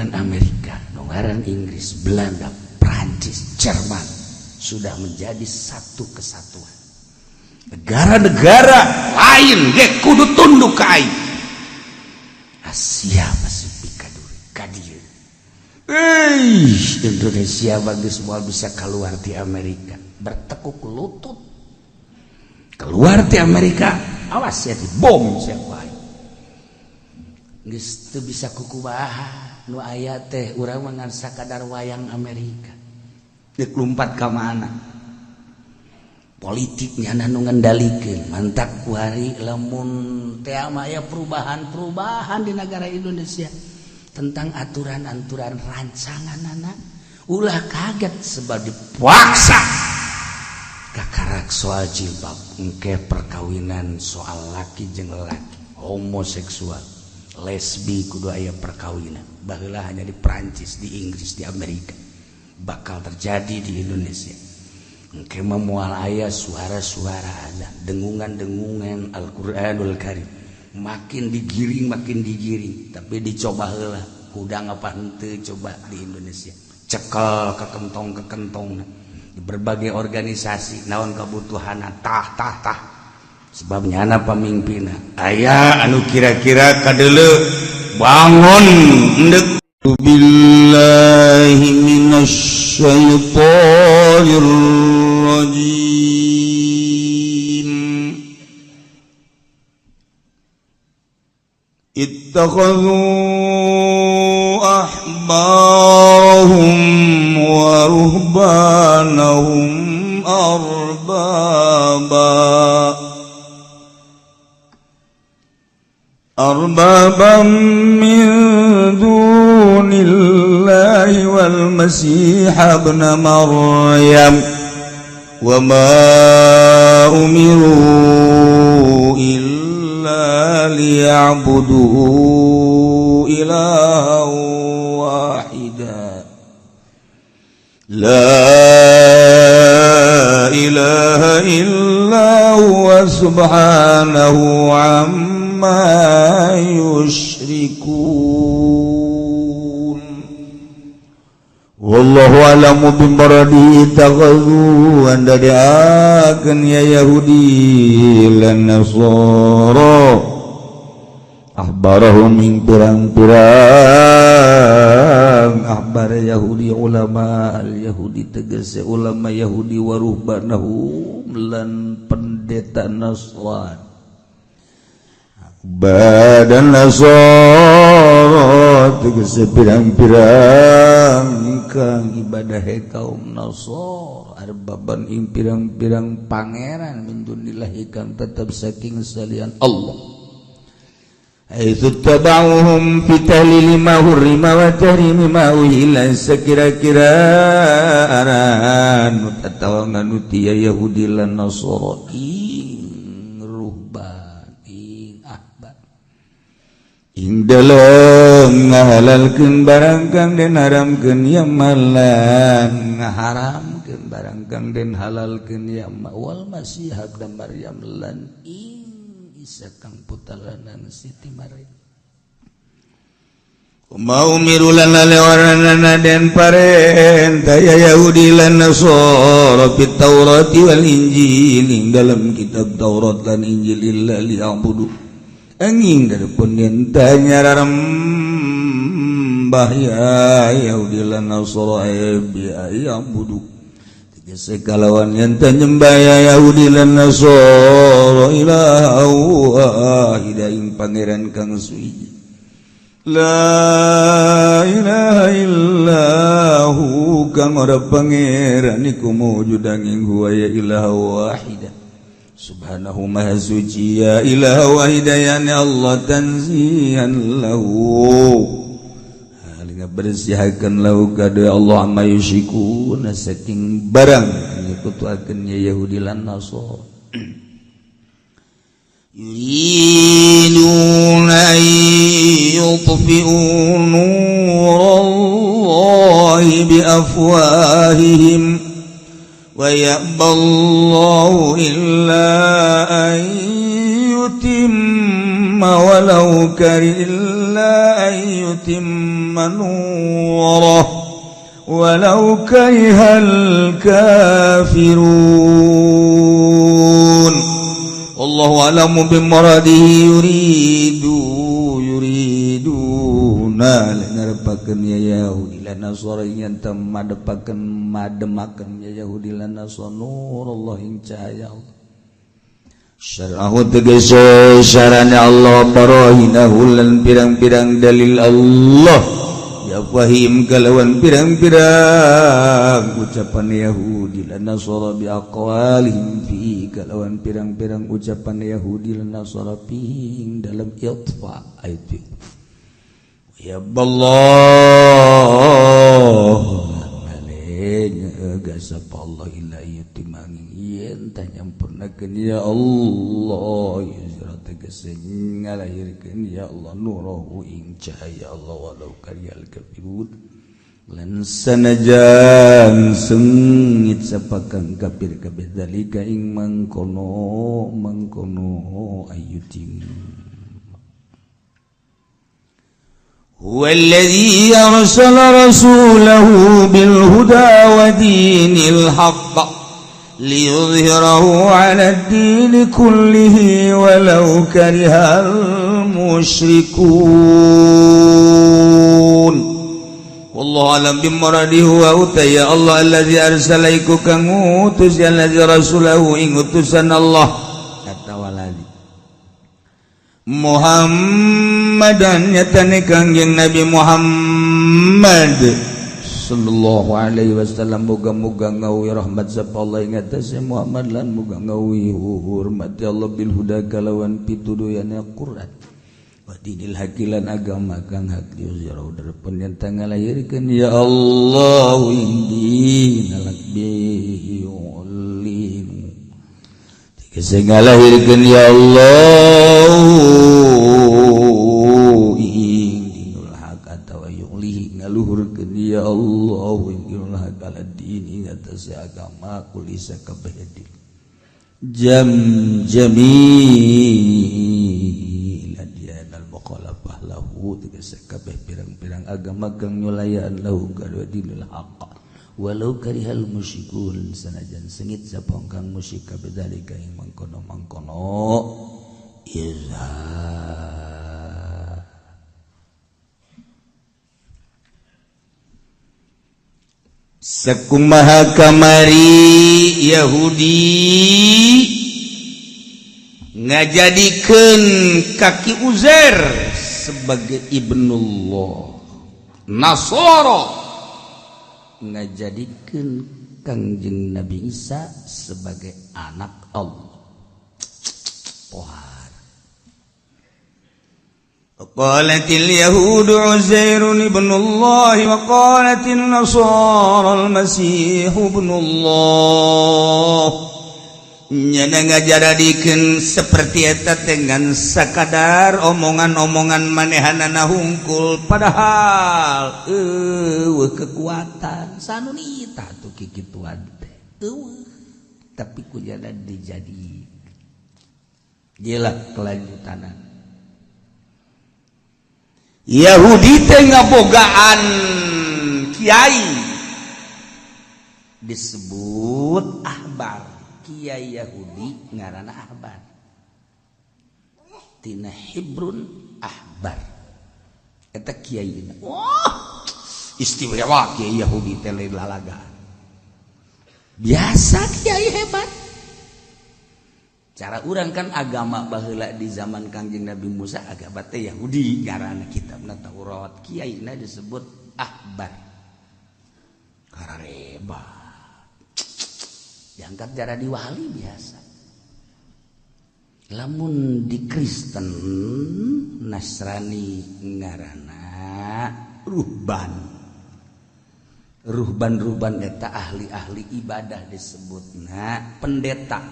ngaran Amerika, nu ngaran Inggris, Belanda, Prancis, Jerman sudah menjadi satu kesatuan. Negara-negara lain ge kudu tunduk ka aing. Asia Pasifik ka dieu. Indonesia bagus, moal bisa keluar di Amerika, bertekuk lutut keluar di Amerika. Awas ya, di bom siapa geus teu bisa kukubaha. Nu aya teh urang mah ngan sakadar wayang Amerika. Deuk lumpat ka mana? Politiknya nu ngendalikeun. Mantak kuari lamun teh aya perubahan-perubahan di negara Indonesia tentang aturan-aturan rancangan anak, ulah kaget, sebab dipaksa. Kakarak soal jilbab, engke perkawinan soal laki jeung laki, homoseksual, lesbi, kudu aya perkawinan. Baheula hanya di Prancis, di Inggris, di Amerika, bakal terjadi di Indonesia. Engke mah moal aya suara-suara ada dengungan-dengungan Al-Qur'anul Karim. Makin digiring, makin digiring. Tapi dicoba heula, hudang apa henteu? Coba di Indonesia cekel ke kentong, ke kentong di berbagai organisasi, naon kebutuhan, tah tah tah. Sebabnya anak pemimpin aya anu kira-kira kadele bangun endek. Billahi minasyaitonir rajim. Ittakhadhu ahbarahum wa ruhbanahum arbaba أربابا من دون الله والمسيح ابن مريم وما أمروا إلا ليعبدوا إلها واحدا لا إله إلا هو سبحانه عما يشركون. والله أعلم بمراده اتخذوا andadiakeun ya Yahudi lan Nasara ahbarahum ing pirang-pirang ahbar Yahudi, ulama al Yahudi tegese ulama Yahudi, waruhbanahum lan pendeta Nasrani badan Nasara tegese pirang-pirang kang ibadah kaum Nasara, arbaban ing pirang-pirang pangeran, min dunillahi kang tetep saking salian Allah, haitsu tabauhum fi tahlili ma hurrima wa tahrimi ma uhilla. Sakira-kira aran tatawa nganuti ya Yahudi lan Nasara ing ruhban ing ahbar ing dalem ngahalalkeun barang kang den haramkeun ya malan ngaharamkeun barang kang den halalkeun ya ma, wal masih dan Maryam lan ing Isa kang putalanan Siti Maryam. Mau umiru lan lalewaranana den parentah ya Yahudi lan Nasara fit Taurati wal Injil ing dalam kitab Taurat lan Injil illa liya'budu angin daripun yen nyararembah ya Yahudi lan Nasara bi ya'budu tegese kalawan yen nyembah ya Yahudi lan Nasara ilaha wahida ing pangeran kang suci, la ilaha illahu kang ora pangeran iku mawjud angin huwa ya ilaha wahida. Subhanahu maha suci ya ilaha wahida ya Allah tanzihan lahu halinga bersihakan lahu kada Allah amma yusyrikuna saking barang nyekutuakeun ya Yahudi lan Nasara. يريدون أن يطفئوا نور الله بأفواههم ويأبى الله إلا أن يتم ولو كره. illa an yutimma nurahu walau karihal kafirun. Wallahu a'lamu bimuradihi yuriduna ngarepakeun ya Yahudi lan Nasara ing madepakeun mademakeun ya Yahudi lan Nasara nurullah ing cahaya Allah syar'ahu tegese syarana Allah barahinahu lan pirang-pirang dalil Allah ya fahim kalawan pirang-pirang ucapan Yahudi lan Nasara bi aqwalihim fi kalawan pirang-pirang ucapan Yahudi lan Nasara fi dalam itfa ayat ya Allah ngalenya gasap Allah illa yatimangin yen tah nyampurnakeun ya Allah ya tegese ngalahirkeun ya Allah nurahu ing cahaya Allah walau karihal kafirun lan sanajan sengit sapakang kafir kabeh dalika ing mangkono mangkono ayutim. هو الذي أرسل رسوله بالهدى ودين الحق ليظهره على الدين كله ولو كره المشركون. والله أعلم بمراده وأتي الله الذي أرسل iku kang ngutus الذي رسوله ing utusan Allah Muhammadan nyatane Kangjeng Nabi Muhammad sallallahu alaihi wasallam muga-muga ngawi rahmat sapa Allah ing atase Muhammad lan muga ngawi hormat Allah bil huda kalawan pituduyana Quran wa dinil haqilan agama kang hak yuzira darepun yen ngalahirkeun ya Allah ing dinal bi ulim tegese ngalahirkeun ya Allah ing dinul haq atawa yulihi ngaluhurkeun ya Allah ing dinul haq ala din ing atase agama kulisa kabeh din jam jamil adyan al mukhalafah lahu tegese kabeh pirang-pirang agama kang nyulayaan lahu kadua dinul haq walau karihal musyrikun sanajan sengit sapa kang musyrik kabeh dalika ing mangkono-mangkono izhar. Sakumaha kamari Yahudi ngajadikeun kaki Uzair sebagai ibnullah, Nasara ngajadikeun Kangjeng Nabi Isa sebagai anak Allah. Pohar. Qalatil yahudu Uzairun ibnullah wa qalatin nasara al-masih ibnullah. Nyana ngajaradikeun seperti eta dengan sakadar omongan-omongan manehanana hungkul padahal eueuh kekuatan sanunita tuh kikituan teh eueuh tapi ku jana dijadi jelah kelanjutanan Yahudi teh ngabogaan kiai disebut ahbar. Kiai Yahudi ngaranna ahbar tina Hebrun ahbar eta kiai. Wah istimewa kiai Yahudi teh lain lalaga biasa kiai hebat. Cara urang kan agama baheula di zaman Kangjeng Nabi Musa agama teh Yahudi ngaranna kitabna Taurat kiaina disebut ahbar karareba diangkat jara di wali biasa. Lamun di Kristen Nasrani ngaranna ruhban. Ruhban-ruhban eta ahli-ahli ibadah disebutna pendeta.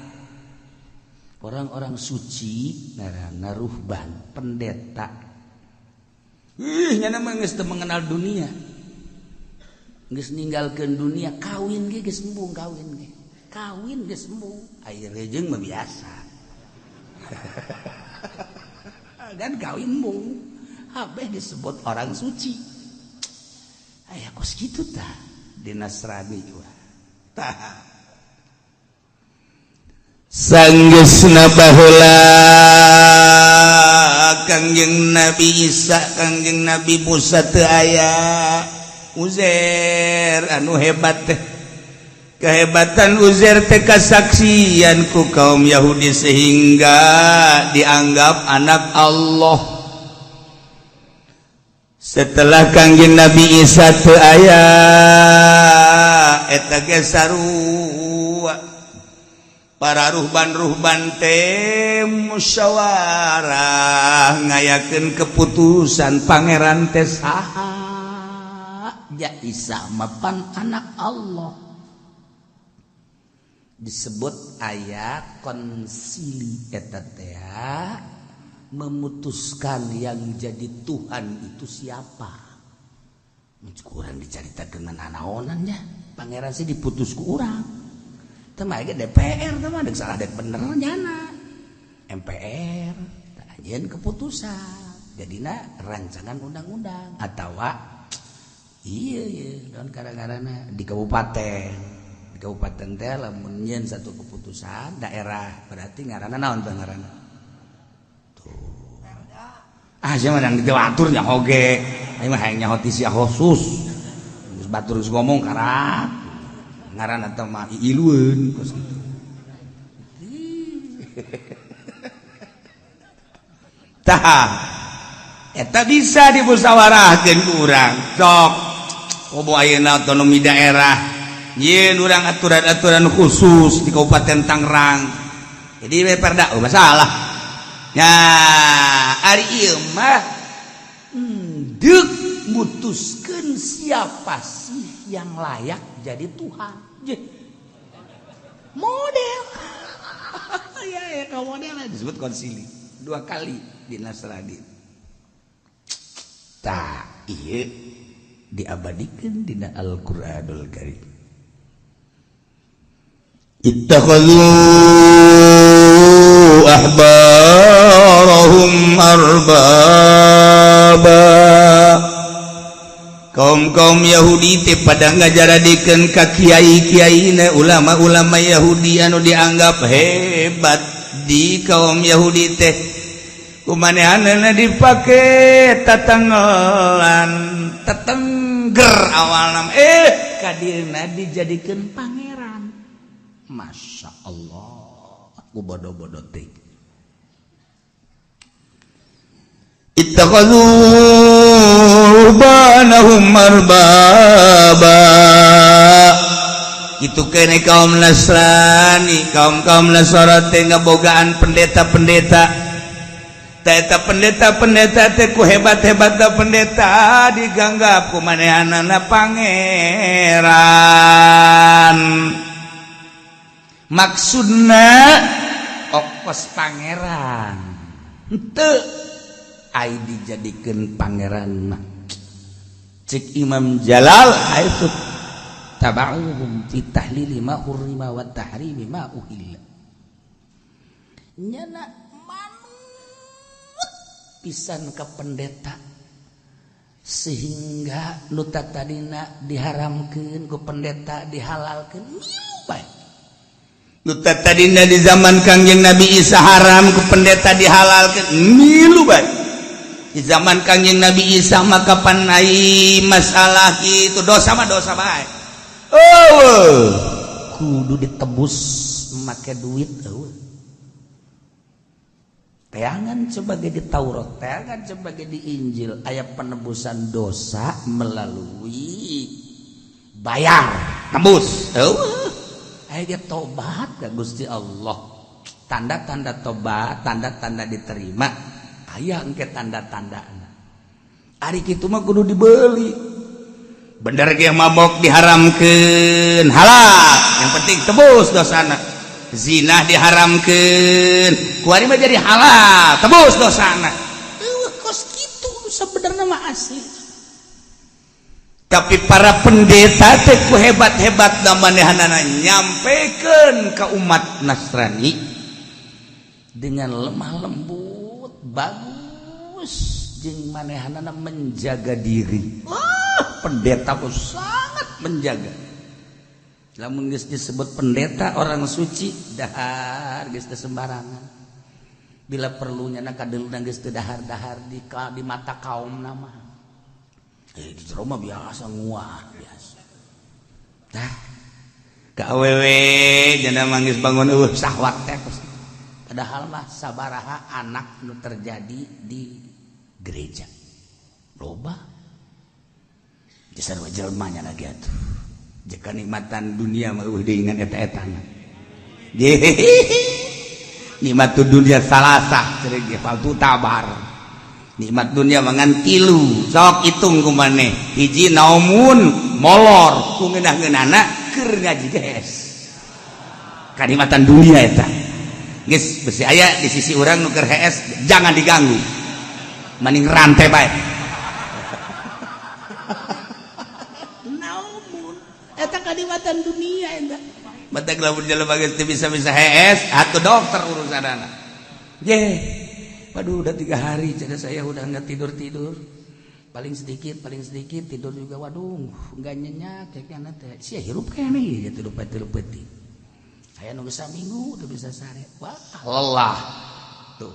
Orang-orang suci ngaranna ruhban, pendeta. Ih, nyana mah geus teu mengenal dunia. Geus ninggalkeun dunia, kawin ge geus embung kawin ge. Kawin geus embung, aya rejeng mah biasa. Dan kawin embung. Kabeh disebut orang suci. Aya kos kitu tah di Nasrani wah. Tah. Sanggeusna baheula Kangjeng Nabi Isa, Kangjeng Nabi Musa teu aya, Uzair anu hebat teh. Kehebatan Uzair teh kasaksian ku kaum Yahudi sehingga dianggap anak Allah. Setelah Kangjeng Nabi Isa teu aya, eta ge sarua, para ruhban-ruhban teh musyawarah ngayakeun keputusan, pangeran teh saha? Ya, Isa mapan anak Allah. Disebut aya konsili eta teh, memutuskan yang jadi Tuhan itu siapa. Kurang diceritakeun nanaonannya, pangeran sih diputus ku urang. Teu mah DPR teh mah salah dek bener nyana. MPR anjeun keputusan jadina rancangan undang-undang atawa iya iya dan kadang-kadang di kabupaten teh lamun nyieun satu keputusan daerah, berarti ngaranna naon teh? Ngaranna tuh, ah, sia mah diatur nya oge. Aing mah hayang nyaho ti sia khusus. Geus batur geus ngomong karak ngaran atau mah ilueun kos kitu. Tah, eta bisa dimusyawarahkeun ku urang. Sok komo ayeuna otonomi daerah, nyieun urang aturan-aturan khusus di Kabupaten Tangerang, jadi perda, oh, masalah ya. Ari ieu mah deuk mutuskeun siapa sih yang layak jadi Tuhan. Je. Model ya ya kamu model disebut konsili dua kali di Nasrani. Tah, iya, diabadikan dina Al-Qur'anul Karim. Ittakhadhu ahbarahum arbaba. Kaum-kaum Yahudi teh pada ngajaradikeun ka kiai-kiai, ulama-ulama Yahudi anu dianggap hebat di kaum Yahudi teh, kumanehanana dipake tatanggelan, tetengger awalna, kadirna dijadikeun pangeran. Masya Allah, aku bodoh-bodoh teh. Ittakhadhu ruhbanahum arbaba. Itu kene kaum Nasrani, kaum kaum Nasara teh ngabogaan pendeta-pendeta. Eta pendeta-pendeta teh ku hebat-hebat pendeta diganggap ku manehanana pangeran. Maksudna okos pangeran henteu ai dijadikeun pangeran mah. Cek Imam Jalal, haitsu taba'uhum fi tahlili ma hurrima wa tahrimi ma uhilla. Nyana manut pisan ke pendeta sehingga nu tadina diharamkeun ku pendeta dihalalkeun, milu bae. Nu tadina di zaman Kangjeng Nabi Isa haram, ku pendeta dihalalkeun, milu bae. Di zaman Kangjeng Nabi Isa maka panai masalah itu dosa mah dosa bae. Oh. Kudu ditebus make duit, eueuh. Teangan sebagai di Taurat, teangan sebagai di Injil, aya penebusan dosa melalui bayar, tembus. Eueuh. Aya dia tobat ka Gusti Allah. Tanda-tanda tobat, tanda-tanda diterima, aya engke tanda-tanda. Ari kitu mah kudu dibeli. Bener ge mabok diharamkeun halal, yang penting tebus dosana. Zina diharamkeun, kuari mah jadi halal, tebus dosana. Eueuh, kos kitu sebenarnya mah asli. Tapi para pendeta teh ku hebat-hebat manehanana nyampekeun ke umat Nasrani dengan lemah lembut, bagus. Jeung manehanana menjaga diri. Wah, pendeta pun sangat menjaga. Lamun geus disebut pendeta orang suci, dahar geus teu sembarangan. Bila perlunya na kadeulna geus teu dahar-dahar di mata kaum nama. Di jero mah biasa nguah biasa. Tah ka awewe jana manggis bangun eueuh sahwat teh. Padahal mah sabaraha anak nu terjadi di gereja. Loba. Jasar jelema nya lagi atuh. Jika nikmatan dunia mah eueuh deui ngan eta-etana. Nikmat dunia salasah cerik ge faltu tabar. Nikmat dunia mangan tilu, sok hitung ku maneh. Hiji naumun molor ku ngeunah-ngeunahna keur ngaji geus. Kanikmatan dunia eta. Geus besi aya di sisi urang nu keur hees jangan diganggu. Maning rantai bae. Naumun eta kanikmatan dunia eta. Batak lamun jelema geus teu bisa-bisa hees atuh dokter urusanana. Ye. Waduh udah 3 hari jadi saya udah nggak tidur-tidur. Paling sedikit tidur juga waduh nggak nyenyak kayaknya teh. Sia hirup keneh ieu tidur peuting. Aya nu bisa minggu teu bisa sare. Wah, lelah. Tuh.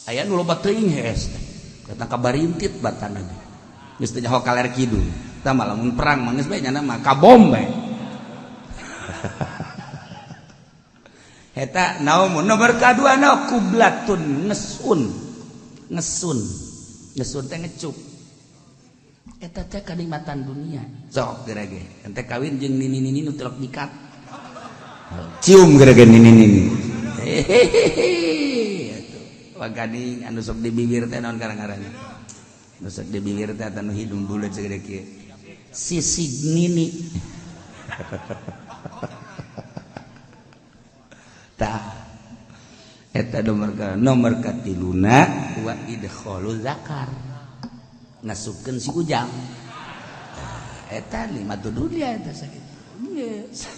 Aya nu loba teuing hees teh. Datang ka barintit batana ge. Geus teu nyaho kaler kidul. Tah mah lamun perang mah geus bae nyana mah kabom bae. Eta naumun nomor kadua na kublatun ngesun. Ngesun. Ngesun teh ngecup. Eta teh kanikmatan dunia. Sok geura ge. Ente kawin jeung nini-nini nu telok nyikat. Cium geura ge nini-nini. Hehehe. Atuh. Waganing anu sok di bibir teh naon karang-karangna. Nu sok di bibir teh anu hidung buleut sagede kieu. Sisig nini. Tah eta nomor katiluna wa idkhalu zakar ngasupkeun si ujang. Eta lima tu dunia eta sakitu. Geus.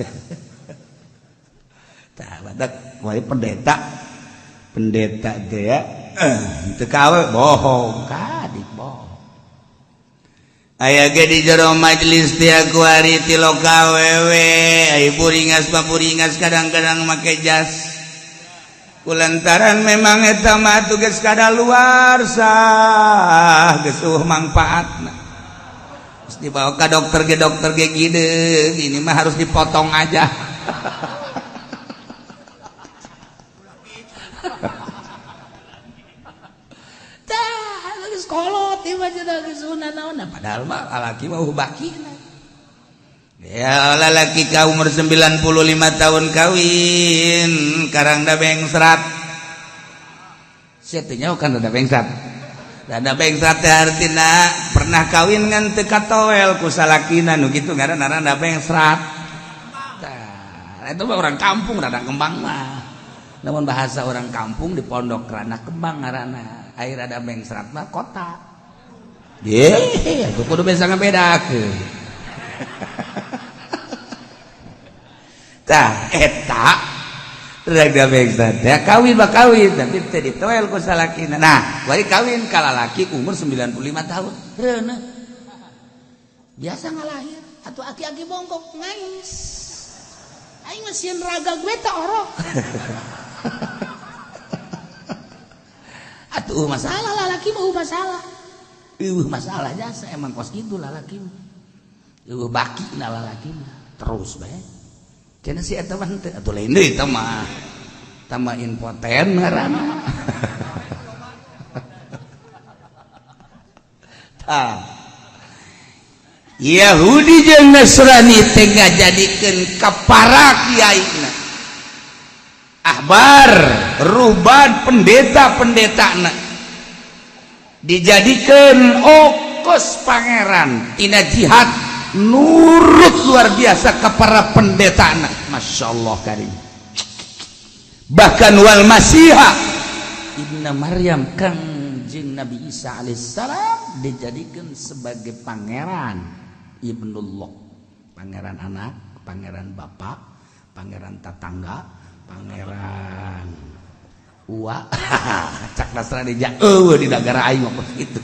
Tah badak wae pendeta. Pendeta teh ya teu kawe bohong kadik bohong. Aya ge di jero majelis teh ku ari ti loka wewe ai buringas mah buringas kadang-kadang make jas. Kulantaran memang eta mah tugas kadaluarsa geus eueuh mangpaatna. Geus dibawa ka dokter ge gideung, ini mah harus dipotong aja. Tah geus kolot ieu mah cenah geus naon padahal mah lalaki mah bakina. Ya lalaki ka umur 95 tahun kawin karang da bengsrat. Sia teh nyaho kan da bengsrat. Da bengsrat teh artina pernah kawin ngan teu katoel ku salakina nu kitu ngaranna da bengsrat. Tah eta mah orang kampung rada kembang mah. Namun bahasa orang kampung di pondok rana kembang ngaranna. Air rada bengsrat mah kota. Ye, atuh kudu bisa ngabedakeun. Tah eta rada bengsrat teh kawin mah kawin tapi teu ditoel ku salakina. Nah, bari kawin ka lalaki umur 95 tahun. Reuneuh. Biasa ngalahir atuh aki-aki bongkok ngais. Aing mah sieun raga gue teh orok. Atuh masalah lalaki mah masalah. Eueuh masalah jasa emang kos kitu lalaki mah. Eueuh baki na lalaki mah terus bae. Cenah si eta mah henteu atuh lain deui eta mah. Tama impoten ngaranna. Tah. Yahudi jeung Nasrani teh ngajadikeun ka para kiaina. Ahbar, ruban pendeta-pendetana dijadikeun okos pangeran tina jihad nurut luar biasa ke para pendetana. Masya Allah karim. Bahkan wal Masiha Ibnu Maryam kang jeung Nabi Isa alaihissalam dijadikan sebagai pangeran Ibnullah, pangeran anak, pangeran bapak, pangeran tetangga, pangeran Ua cak Nasrani ja eueuh di negara aing mah kitu.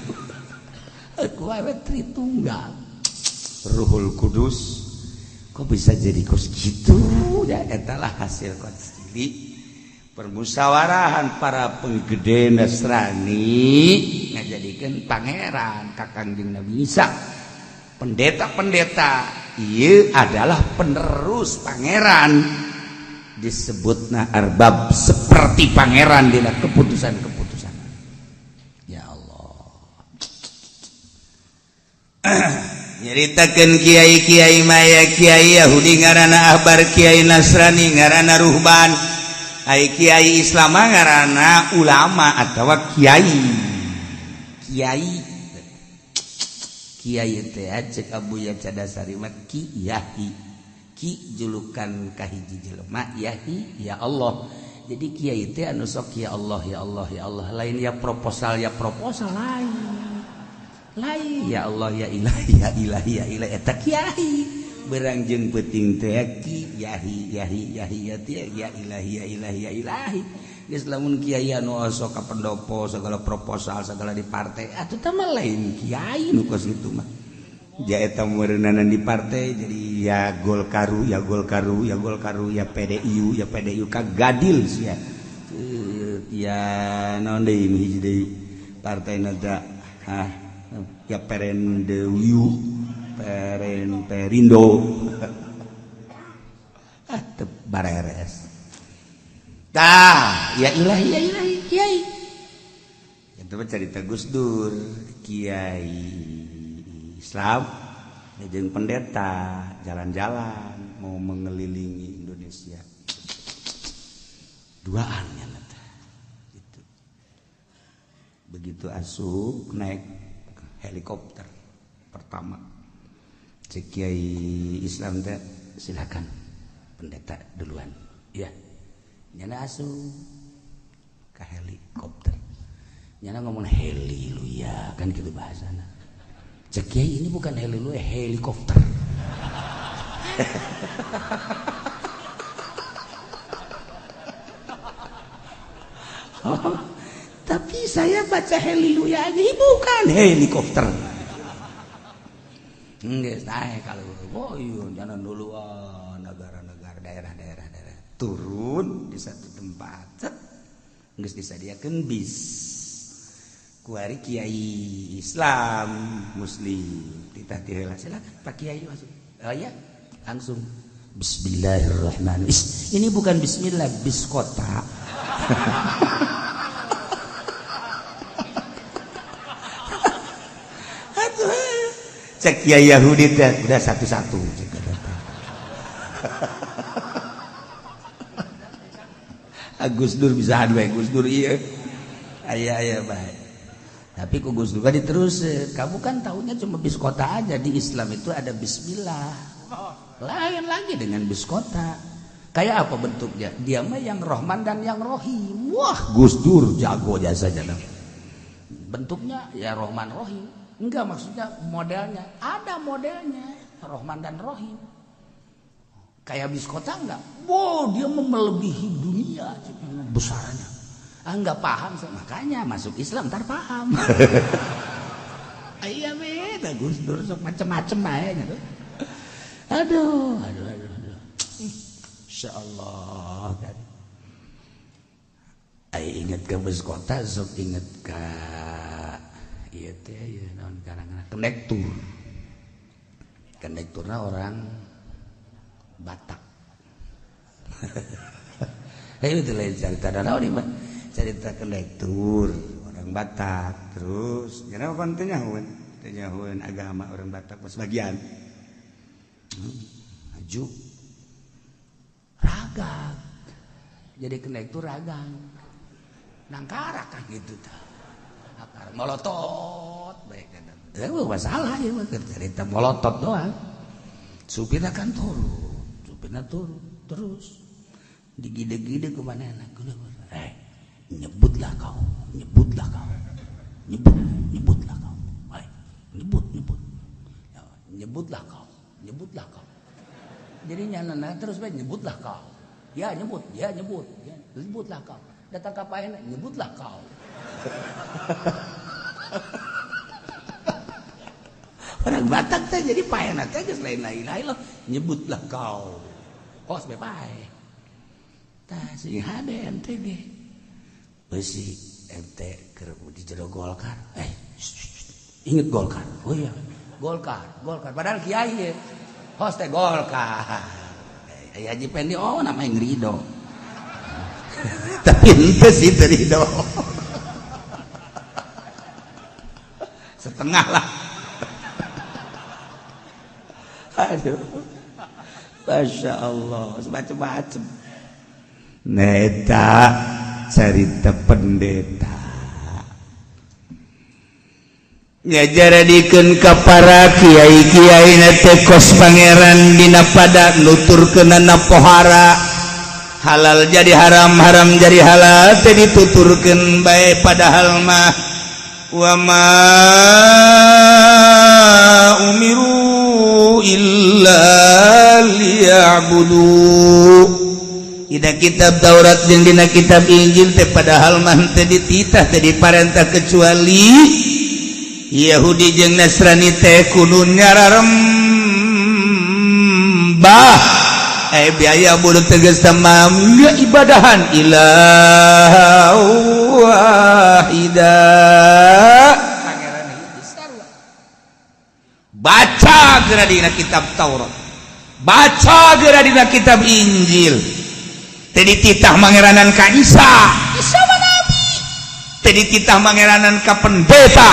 Ku we Tritunggal. Ruhul Kudus kok bisa jadi kos gitu ya, eta lah hasil konsili permusawarahan para penggede Nasrani ngajadikeun pangeran ka Kangjeng Nabi Isa. Pendeta-pendeta ieu adalah penerus pangeran, disebutna arbab seperti pangeran dina keputusan-keputusan. Ya Allah. Nyaritakeun kiai-kiai maya, kiai Yahudi ngaranna ahbar, kiai Nasrani ngaranna ruhban, ai kiai Islam ngaranna ulama atawa kiai. Kiai kiai teh cek Abu Ya Cadasari mah ki yahi, ki julukan kahiji jelema, yahi ya Allah. Jadi kiai teh anu sok ya Allah ya Allah ya Allah, lain ya proposal ya proposal, lain lain ya Allah ya ilahi ya ilahi ya ilahi eta kiai. Berang jeung peuting teh ki yahi yahi yahi ya teh ya ilahi ya ilahi ya ilahi. Geus lamun kiai anu osok ka pendopo segala proposal segala di partai atuh teh mah lain kiai nu kos kitu mah. Ja eta meureunana di partai jadi ya Golkaru ya Golkaru ya Golkaru ya PDIU ya PDIU ka gadil sia. Ya naon deui hiji deui partai na ah ya Perendewiu Peren Perindo ah teu bareres. Tah ya ilahi ya ilahi kiai. Itu mah carita Gus Dur, kiai Islam jeung pendeta jalan-jalan mau mengelilingi Indonesia. Duaan nya teh. Gitu. Begitu asup naik helikopter pertama, cek kiai Islam teh silakan pendeta duluan. Ya. Nyana asup ke helikopter. Nyana ngomong heliluya kan gitu bahasana. Cek kiai ini bukan heliluya, helikopter. Oh, tapi saya baca heliluya aja bukan helikopter. Nggak naik kalau oh iya jangan dulu negara-negara daerah-daerah daerah turun di satu tempat geus disadiakeun bis. Kuari kiai Islam Muslim titah tiheula silakan Pak Kiai masuk. Oh ya langsung bismillahirrahmanirrahim. Ini bukan bismillah, bis kota. Cek kiai Yahudi teh udah satu-satu cek kata. Gus Dur bisa adu Gus Dur ieu. Aya aya bae. Tapi ku Gus Dur kan diterus, kamu kan taunya cuma bis kota aja, di Islam itu ada bismillah. Lain lagi dengan bis kota. Kayak apa bentuknya? Dia mah yang Rohman dan yang Rohim. Wah, Gus Dur jago jasa jasa. Bentuknya ya Rohman Rohim. Enggak, maksudnya modelnya. Ada modelnya Rohman dan Rohim. Kayak bis kota enggak? Wow, dia melebihi dunia besarnya. Ah, enggak paham, makanya masuk Islam ntar paham. Iya beda Gus Dur sok macem-macem aja gitu. Aduh, aduh, aduh, aduh. Insyaallah kan. Ai inget ke bus kota sok inget ka ieu teh ieu naon karangan kondektur. Kondekturna orang Batak. Hei itu lain cerita naon ieu mah. Cerita kondektur orang Batak terus nya pan teh nyahoeun agama orang Batak sebagian. Maju ragag. Jadi kondektur ragang. Nangkarak kan gitu tah. Akar molotot baik kan. Masalah ya mah cerita molotot doang. Supirna kan turun, supirna turun terus digide-gide ke mana enak. Nyebutlah kau, nyebutlah kau. Nyebut, nyebutlah kau. Nyebut, nyebut. Ya, nyebutlah kau, nyebutlah kau. Jadi nyanana terus bae nyebutlah kau. Ya nyebut, ya nyebut, ya nyebutlah kau. Datang ka paehna nyebutlah kau. Orang Batak teh jadi paehna teh geus lain la ilaha illallah, nyebutlah kau. Kos be paeh. Tah sing hade ente ge. Beusi ente keur di jero Golkar. Inget Golkar. Oh iya, Golkar, Golkar. Padahal kiai ge. Hos teh Golkar. Haji Pendi oh namanya ngerido. Tapi ente sih terido. Setengah lah. Aduh. Masya Allah, macem-macem. Neta cerita pendeta. Ngajaradikeun ka para kiai-kiai na teh kos pangeran dina pada nuturkeunana pohara. Halal jadi haram, haram jadi halal teh dituturkeun bae padahal mah wa ma umiru illa liya'budu. Dina kitab Taurat jeung dina kitab Injil teh padahal mah teh dititah teh diparentah kecuali Yahudi jeung Nasrani teh kudu nyararembah biaya budu tegas tamam ibadahan ilaha wahida. Pangeran hiji sarua. Baca geura dina kitab Taurat, baca geura dina kitab Injil. Teh dititah mangeranan ka Isa, Isa mah nabi. Teh dititah mangeranan ka pendeta,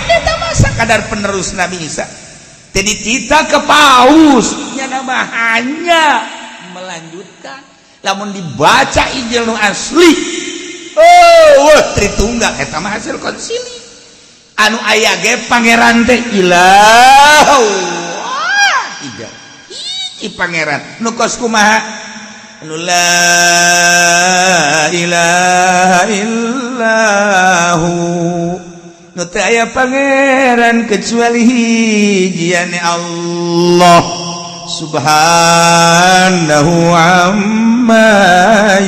pendeta masa kadar penerus Nabi Isa. Teh dititah ke paus, nya nama hanya melanjutkan. Lamun dibaca Injil nu asli, oh wah Tritunggal eta mah hasil konsili. Anu aya ge pangeran teh ilah wahida. Hiji pangeran nu kos kumaha? Anu la ilaha illahu. Nu teu aya pangeran kecuali hiji ane Allah subhanahu amma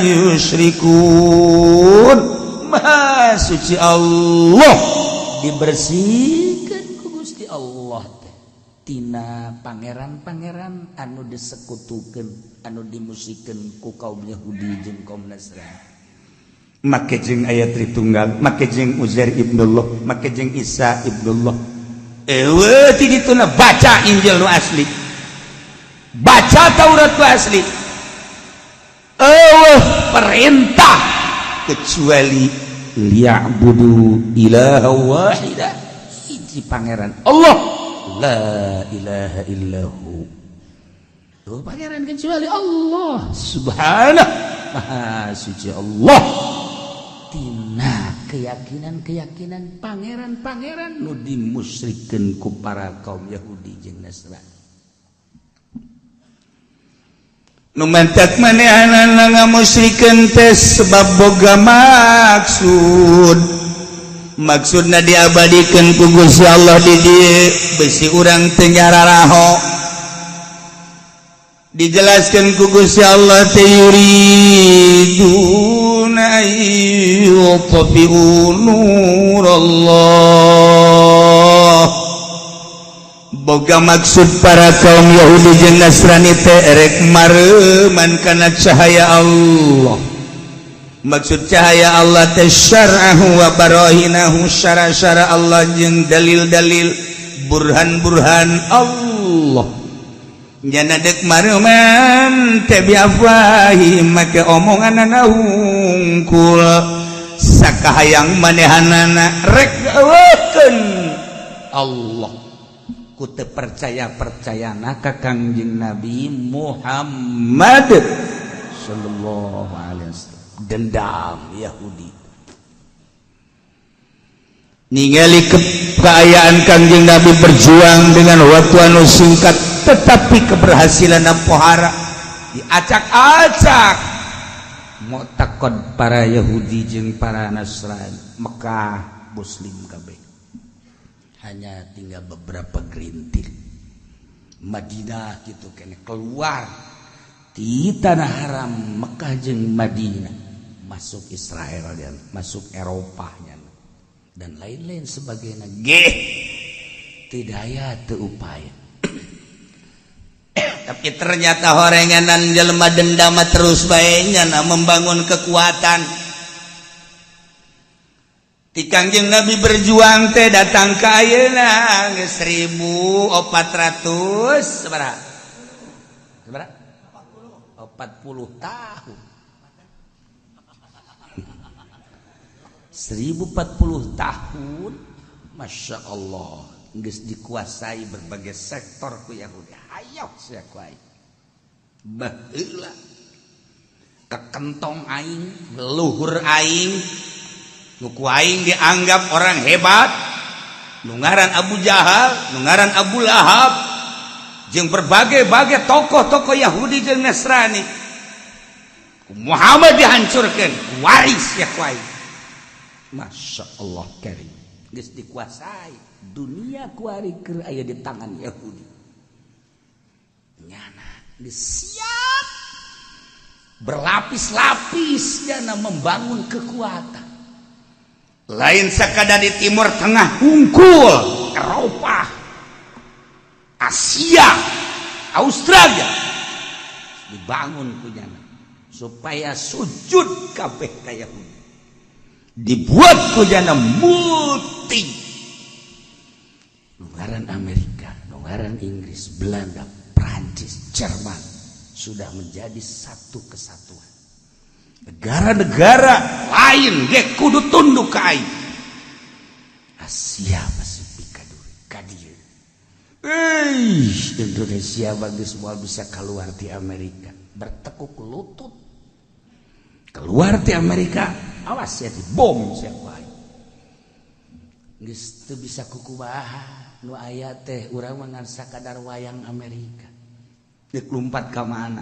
yusyrikun. Maha suci Allah, dibersihkan ku Gusti Allah teh tina pangeran-pangeran anu disekutukeun, anu dimusikeun ku kaum Yahudi jeung kaum Nasrani. Make jeung aya Tritunggal, make jeung Uzair ibnullah, make jeung Isa ibnullah. Eueuh ti dituna baca Injil nu asli, baca Taurat nu asli. Eueuh perintah kecuali liya'budu ilaha wahida, hiji pangeran Allah, la ilaha illahu. Tuh pangeran kecuali Allah subhanahu, maha suci Allah tina keyakinan-keyakinan pangeran-pangeran nu dimusyrikeun ku para kaum Yahudi jeung Nasrani. Nu mantak manehanana ngamusyrikeun teh sebab boga maksud. Maksudna diabadikeun ku Gusti Allah di dieu besi urang teu nyararaho. Dijelaskan ku Gusti Allah teh yuriduna yutfi'u nurallah. Boga maksud para kaum Yahudi jeung Nasrani teh erek mareuman kana cahaya Allah. Maksud cahaya Allah teh syar'ahu wa barahinahu, syara-syara Allah jeung dalil-dalil burhan-burhan Allah. Nyana dek mareuman teh biafwahi make omonganana hungkul sakahayang manehanana rek eueukeun Allah. Ku teu percaya-percayana ka Kangjeng Nabi Muhammad sallallahu alaihi wasallam. Dendam Yahudi ningali keayaan Kangjeng Nabi berjuang dengan waktu anu singkat tetapi keberhasilan pohara diacak-acak mu'taqad para Yahudi jeung para Nasrani Mekah Muslim kabeh hanya tinggal beberapa gerintil. Madinah gitu kene keluar di tanah haram Mekah jeung Madinah Masuk Israel dan masuk Eropahnya dan lain-lain sebagainya. Ge tidak aya teu upaya. Tapi ternyata horenganan jelema dendam terus bae nyana membangun kekuatan. Ti Kangjeng Nabi berjuang teh datang ke ayeuna geus 1400 sabaraha? Sabaraha? 40 tahun. 1040 tahun, Masya Allah, geus dikuasai berbagai sektor ku Yahudi. Hayoh sia ku aing. Baheula kekentong aing, leluhur aing, nu ku aing dianggap orang hebat, nu ngaran Abu Jahal, nu ngaran Abu Lahab, jeung berbagai-bagai tokoh-tokoh Yahudi jeung Nasrani. Ku Muhammad dihancurkan, waris ya ku aing. Masya Allah karim, geus dikuasai dunia kuari keur aya di tangan Yahudi. Nyana geus siap berlapis-lapis nyana membangun kekuatan. Lain sekadar di Timur Tengah hungkul, Eropa, Asia, Australia dibangun ku nyana supaya sujud kabeh ka Yahudi. Dibuat ku nyana multi Nu ngaran Amerika, nu ngaran Inggris, Belanda, Prancis, Jerman sudah menjadi satu kesatuan. Negara-negara lain ge kudu tunduk ka aing. Asia Pasifik ka dieu. Eh, Indonesia bagus moal bisa keluar di Amerika, bertekuk lutut. Keluar di Amerika, awas ya dibom siapa. Geus teu bisa kukubaha nu aya teh urang mah ngan sakadar wayang Amerika. Deuk lumpat ka mana?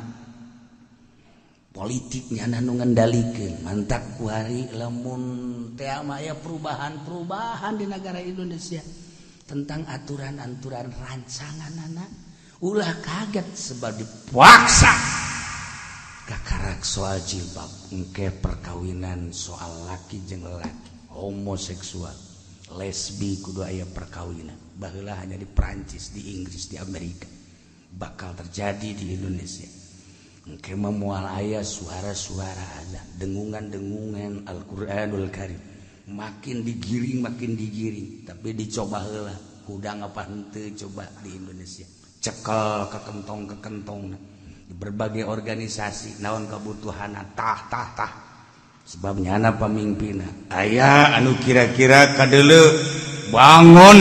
Politiknya nu ngendalikeun mantak kuari lamun teh mah aya perubahan-perubahan di negara Indonesia tentang aturan-aturan rancangan anak, ulah kaget sebab dipaksa. Kakarak soal jilbab, engke perkawinan soal laki jeung laki, homoseksual, lesbi, kudu aya perkawinan. Baheula hanya di Prancis, di Inggris, di Amerika, bakal terjadi di Indonesia. Engke mah moal aya suara-suara azan, dengungan-dengungan Al-Qur'anul Karim. Makin digiring, makin digiring, tapi dicoba heula hudang apa henteu. Coba di Indonesia cekel ke kentong, ke kentong di berbagai organisasi, naon kebutuhan, tah tah tah, sebab nyana pemimpinna Aya anu kira-kira kadele bangun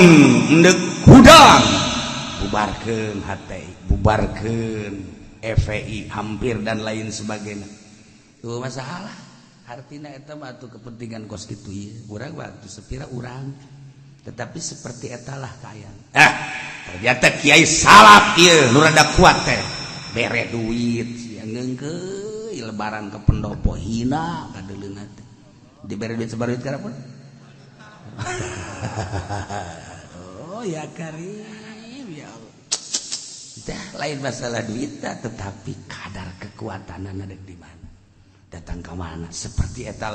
endek hudang, bubarkeun HTI, bubarkeun FPI hampir dan lain sebagainya. Tuh masalah artinya eta mah atuh kepentingan kos kitu ieu urang waktu sepira urang, tetapi seperti etalah kaayaan. Ah, ternyata kiai salaf ieu nu rada kuat teh bere duit sia ngeungkeuy lebaran ke pendopo, hina kadeuleuna teh dibere duit, sebar duit karapun. Oh ya karim, ya Allah. Dah, lain masalah duit, tetapi kadar kekuatan ada di mana, datang ke mana, seperti eta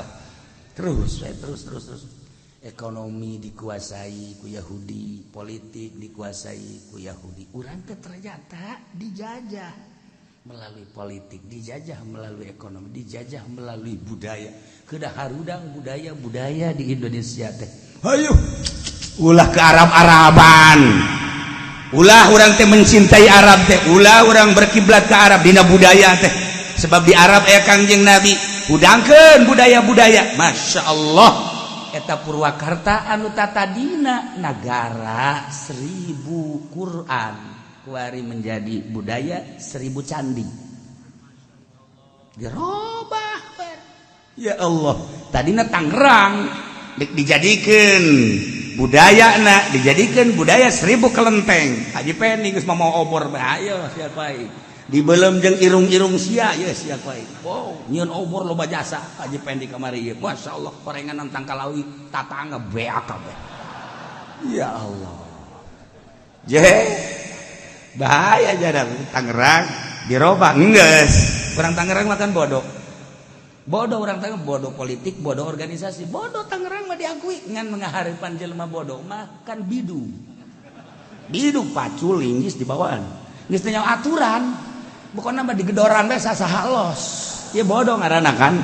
terus terus terus terus. Ekonomi dikuasai ku Yahudi, politik dikuasai ku Yahudi. Urang teh ternyata dijajah melalui politik, dijajah melalui ekonomi, dijajah melalui budaya. Kedah harudang budaya-budaya di Indonesia teh. Ayo ulah ke Arab-Araban, ulah urang teh mencintai Arab teh, ulah urang berkiblat ke Arab dina budaya teh, sebab di Arab aya Kangjeng Nabi. Hudangkeun budaya-budaya. Masya Allah. Eta Purwakarta anu tatadina nagara 1000 Quran, kuari menjadi budaya 1000 candi, dirobah. Ya Allah, tadina Tangerang dijadikan budaya na dijadikan budaya 1000 kelenteng. Haji Pendi geus mau obor, ayo siapa dibelem jeung irung-irung sia ya siapa. Wow, nyieun obor loba jasa Haji Pendi kamari ieu. Masya Allah, korengan tangkalawi tatangga beak kabeh. Ya Allah, je bahaya jarang Tangerang dirobah, geus kurang Tangerang makan bodoh. Bodoh orang Tangerang, bodoh politik, bodoh organisasi, bodoh Tangerang mah diakui ngan menghareupan jelema bodoh mah kan bidung. Bidung pacul linggis di bawaan. Geus teu aturan. Pokona mah digedoran we sasaha los. Ieu bodoh ngaranna kan.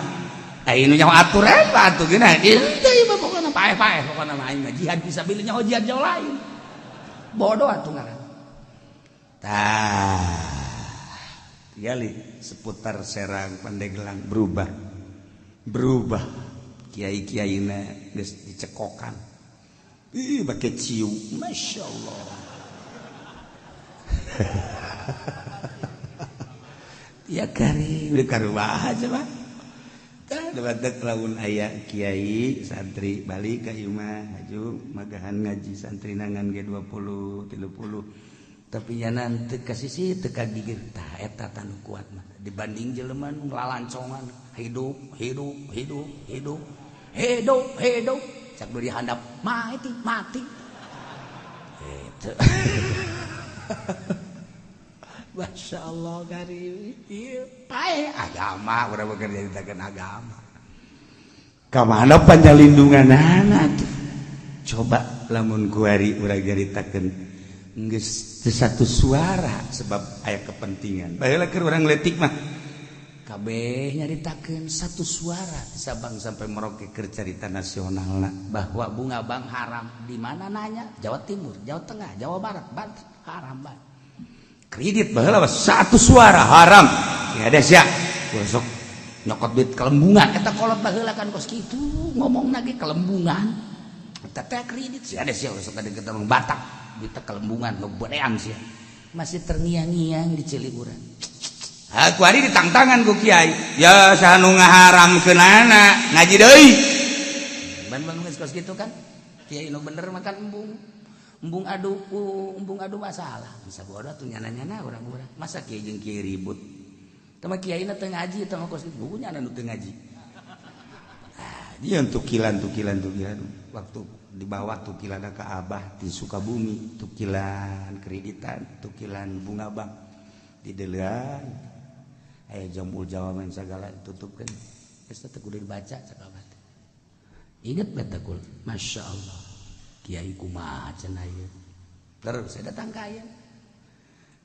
Ai nu nyaho aturan mah atuh geuna. Ieu teh mah pokona paeh-paeh pokona mah aing mah jihad fisabilillah nyaho jihad jauh lain. Bodoh atuh ngaranna. Tah. Tinggali seputar Serang Pandeglang berubah. Berubah. Kiai-kiaina geus dicekokan. Ih make ciu, Masya Allah. Ya kari udah karuah aja mah. Tah badak lamun aya kiai santri balik ka imah haju magahan ngaji santri nangan ge 20 30 tapi nya teu ka sisi teu ka gigir tah eta tanu kuat mah dibanding jelema nu lalancongan hidup hidup hidup hidup hidup hidup cak beri handap mati mati itu. Masya Allah kari pae agama urang bekerja nyaritakeun agama ka mana panjalindunganana tuh coba lamun kuari urang nyaritakeun geus teu satu suara sebab aya kepentingan baheula keur urang leutik mah kabeh nyaritakeun satu suara di Sabang sampai Merauke keur carita nasionalna bahwa bunga bank haram di mana nanya Jawa Timur, Jawa Tengah, Jawa Barat, Banten haram banget. Kredit baheula satu suara haram. Ya ada sia. Besok nyokot duit kelembungan eta kolot baheula kan kos kitu ngomongna ge kelembungan. Eta teh kredit sia ada sia besok ada kita Batak duit kelembungan ngeberean sia. Masih terngiang-ngiang di Ciliwurang. Aku hari ditangtangan ku kiai. Ya saha nu ngaharamkeunana ngaji deui. Ban-ban geus kos kitu kan. Kiai nu bener makan embung. Embung adu masalah. Bisa bodoh tuh nyana-nyana urang-urang. Masa kiai jeung kiai ribut. Tah mah kiai na teu ngaji tah mah kos kitu nyana nu teu ngaji. Ah, dia tukilan tukilan tukilan waktu dibawa tukilan ke Abah di Sukabumi, tukilan kreditan, tukilan bunga bank di delean. Aya jambul jawaban segala tutupkeun. Geus teh kudu dibaca cak Abah. Ingat beta kul, Masya Allah. Kiai kumaha cenah ieu. Terus saya datang ka ieu.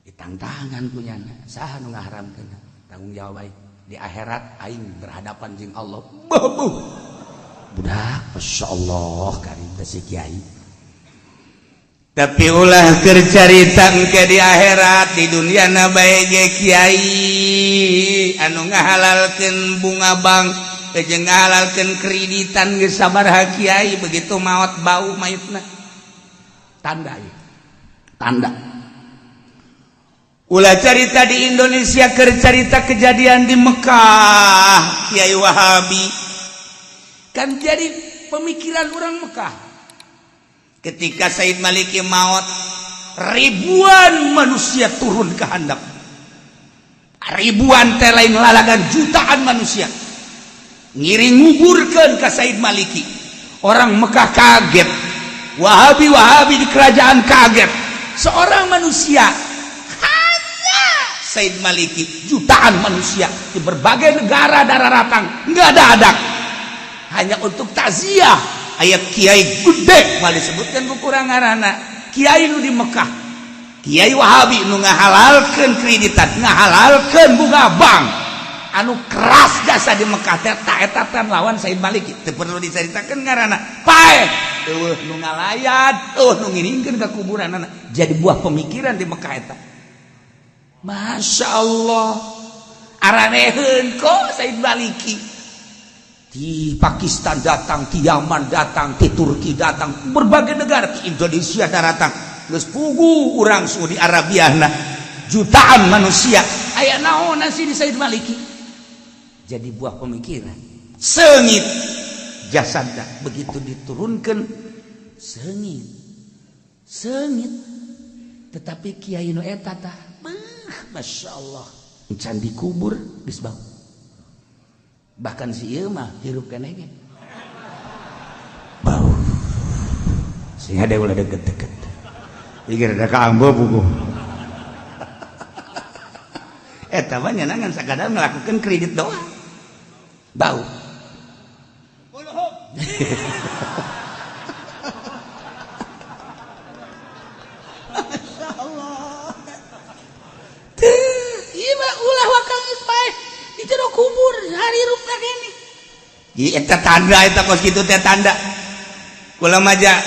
Ditangtangan ku nyana, saha nu ngaharamkeun? Tanggung jawab aing. Di akhirat aing berhadapan jeung Allah. Babuh. Budak, Masya Allah karim teh si kiai. Tapi ulah keur carita engke di akhirat di dunia na bae ge kiai anu ngahalalkeun bunga bank jeung ngahalalkeun kreditan geus sabaraha kiai begitu maot bau mayitna. Tanda ieu. Tanda. Ulah carita di Indonesia keur carita kejadian di Mekah Kiai Wahabi kan jadi pemikiran orang Mekah. Ketika Said Maliki maot ribuan manusia turun ke handap. Ribuan teh lain lalagan jutaan manusia ngiring nguburkeun ka Said Maliki. Orang Mekah kaget, Wahabi-Wahabi di kerajaan kaget. Seorang manusia hanya Said Maliki, jutaan manusia di berbagai negara darah ratang nggak ada adak hanya untuk takziah. Aya kiai gede mal disebutkan kukurang ngaranna kiai nu di Mekah, kiai Wahabi nu ngahalalkeun kreditan, ngahalalkeun bunga bank anu keras jasa di Mekah teh ta eta teh lawan Said Maliki. Teu perlu dicaritakeun ngaranna paeh eueuh nu ngalayat eueuh nu ngiringkeun ka kuburanana jadi buah pemikiran di Mekah eta. Masya Allah araneheun kok Said Maliki. Di Pakistan datang, di Yaman datang, di Turki datang, berbagai negara, di Indonesia datang. Geus pugu urang Saudi Arabia nah jutaan manusia aya naon sih di Said Maliki. Jadi buah pemikiran seungit jasadna begitu diturunkan seungit seungit. Tetapi kiai nu eta tah Masya Allah can dikubur geus bau. Bahkan si ieu mah hirup keneh ge bau sehingga dia ulah deket-deket ieu rada kaambo buku eta mah nyanangan sakadar melakukan kredit doang. Bau. Masya Allah. Ieu mah ulah wakal geus paeh di jero kubur harirupna keneh. Ieu eta tanda eta kos kitu teh tanda. Kula maja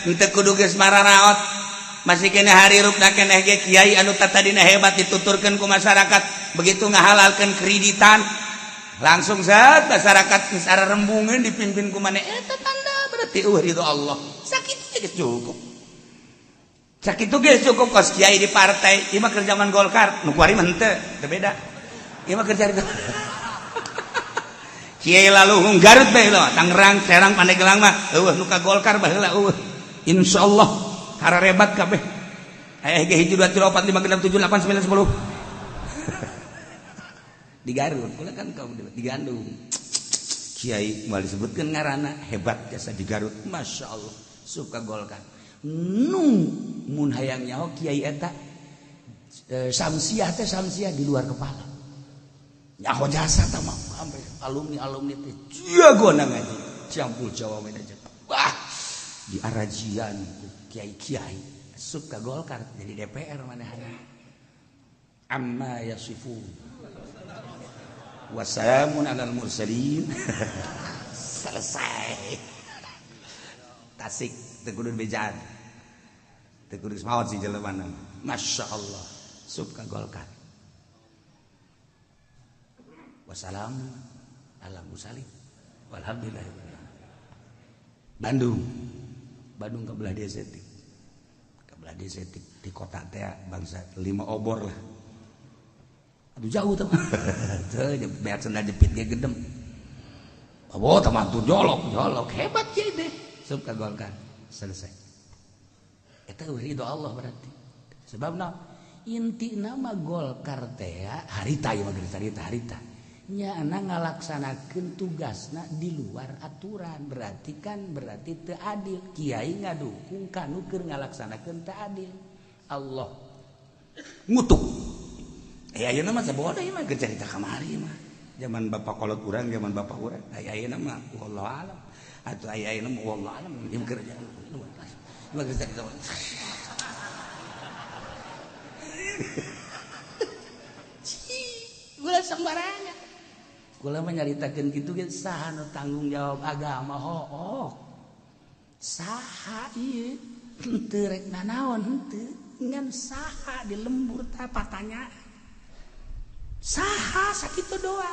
henteu kudu geus mararaot. Masih keneh harirupna keneh ge kiai anu tatadina hebat dituturkeun ku masyarakat begitu ngahalalkeun kreditan langsung saat masyarakat geus ararembungeun dipimpin ku maneh eta tanda berarti eueuh ridho Allah. Sakitu geus cukup. Sakitu geus cukup kos kiai di partai ieu mah keur zaman Golkar nu kuari mah henteu teu beda. Ieu mah keur carita. Kiai laluhung Garut bae lah Tangerang Serang Pandeglang mah eueuh nu ka Golkar baheula eueuh. Insyaallah hararebat kabeh. Aya ge 1 2 3 4 5 6 7 8 9 10. Di Garut kula kan kaum di Gandung. Kiai moal disebutkeun ngaranna hebat jasa di Garut. Masya Allah suka Golkar. Nu mun hayang nyaho kiai eta samsiah teh samsiah di luar kepala. Nyaho jasa tah mah sampai alumni-alumni teh jagona ngaji. Campur Jawa aja. Wah, di arajian kiai-kiai asup ka Golkar jadi DPR manehna. Amma yasifun. Wassalamun alal mursalin. Selesai. Tasik teu kudu bejaan. Teu kudu maot si jelema. Masya Allah sup ka Golkar. Wassalamun alal mursalin. Walhamdulillah. Bandung. Bandung ke belah desetik. Ke belah desetik di kota teh bangsa 5 obor lah. Aduh jauh tuh. Tuh beak sendal jepit ge gedem. Oh, teman tuh jolok, jolok hebat kiai deh. Sup ka Golkar. Selesai. Eta ridho Allah berarti. Sebabna inti nama Golkar teh harita ieu mah geus harita harita. Nya ngalaksanakeun tugasna di luar aturan berarti kan berarti teu adil. Kiai ngadukung kanu keur ngalaksanakeun teu adil. Allah ngutuk. Ayeuna mah sabodo ieu mah keur carita kamari mah. Zaman bapak kolot urang, zaman bapak urang. Ayeuna mah wallahu alam. Atuh ayeuna mah wallahu alam ieu keur mah geus carita. Gula sembarangan. Kula mah nyaritakeun kitu ge saha nu tanggung jawab agama hook. Saha ieu henteu rek nanaon henteu ngan saha di lembur tah patanyaan. Saha sakitu doa.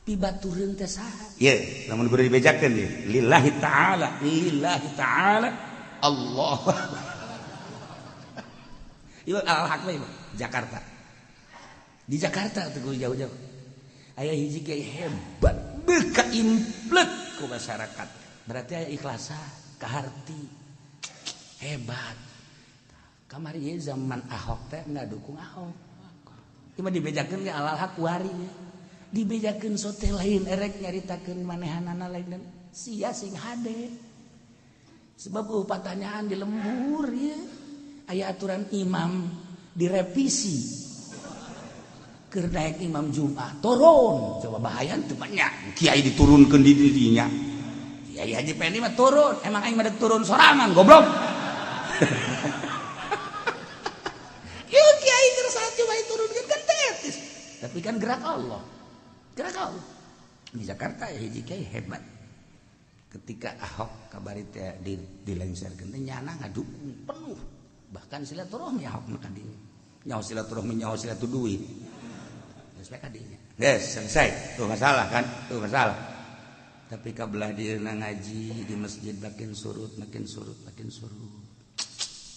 Pibatureun teh saha? Ieu lamun kudu dibejakeun ieu. Lillahi ta'ala, lillahi ta'ala Allah. Ieu al-haq we Jakarta. Di Jakarta teu kudu jauh-jauh. Aya hiji kiai hebat beuka implet ku masyarakat. Berarti aya ikhlasa, kaharti. Hebat. Kamari ieu zaman Ahok teh ngadukung Ahok. Ieu mah dibejakeun ge alal hak kuari. Dibejakeun sote lain erek nyaritakeun manehanana lain dan sia sing hade. Sebab pertanyaan di lembur ieu. Aya aturan imam direvisi. Keur naik imam Jumat turun coba bahaya teu banyak kiai diturunkeun di dirinya kiai Haji Pendi mah turun emang aing mah turun sorangan goblok. Ieu kiai keur saat coba diturunkeun kan teu etis tapi kan gerak Allah gerak Allah di Jakarta ya hiji kiai hebat ketika Ahok kabari teh dilengserkeun teh nyana ngadukung penuh bahkan silaturahmi Ahok mah kadinya nyaho silaturahmi nyaho silatur duit. Yes, selesai. Tuh masalah kan? Tuh masalah. Tapi kabelah dia ngaji di masjid makin surut, makin surut, makin surut.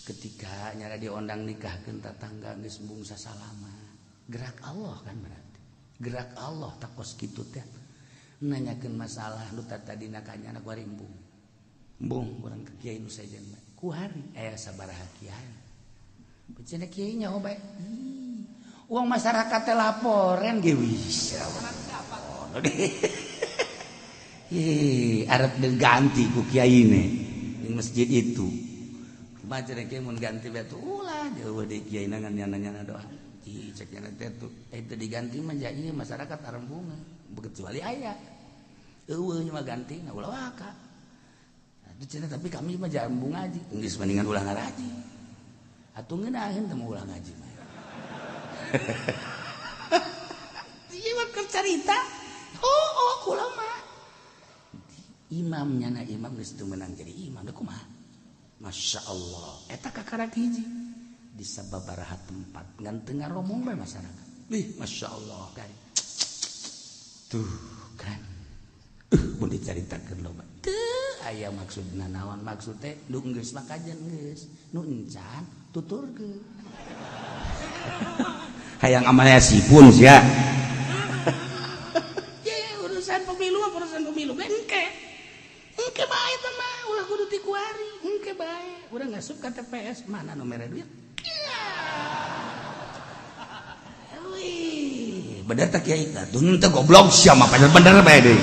Ketika nyara diondang nikahkeun tatangga geus embung sasalama. Gerak Allah kan berarti. Gerak Allah takos kitu teh. Nanyakeun masalah nu tadina ka nyana kuari embung. Embung urang ka kiai nu sejen mah. Kuari aya sabaraha kiai. Cenah kiai nyaho bae. Uang masyarakat laporan ge wis. Ih, arep diganti ku kiai ne di masjid itu. Kumaha cenah kiai mun ganti bae tuh ulah jauh deui kiai ngan nyana-nyana doa. Ih, cek nyana teh tuh, teu diganti mah ja ieu masyarakat arembungan, kecuali aya. Eueuh mah ganti na ulah waka. Atuh cenah, tapi kami mah jambung ngaji. Geus mendingan ulah ngaraji. Atuh ngeunaheun teh ulah ngaji mah. Ieu mah carita. Oh, kula mah. Imamnya na imam geus teu meunang jadi imam da kumaha? Masya Allah, eta kakarak hiji di sababaraha tempat ngan teu ngaromong bae masyarakat. Ih, Masya Allah kan. Tuh kan. Mun dicaritakeun loba. Teu aya maksudna naon, maksud teh nu geus mah kajen geus, nu encan tuturkeun. Hayang amalnya sipun sia. Ya, urusan pemilu, urusan pemilu engke. Engke bae teh mah ulah kudu ti kuari, engke bae. Urang ngasup ka TPS mana nu mere duit? Wih, bener tak kiai? Tuh teu goblok sia mah bener bae deui.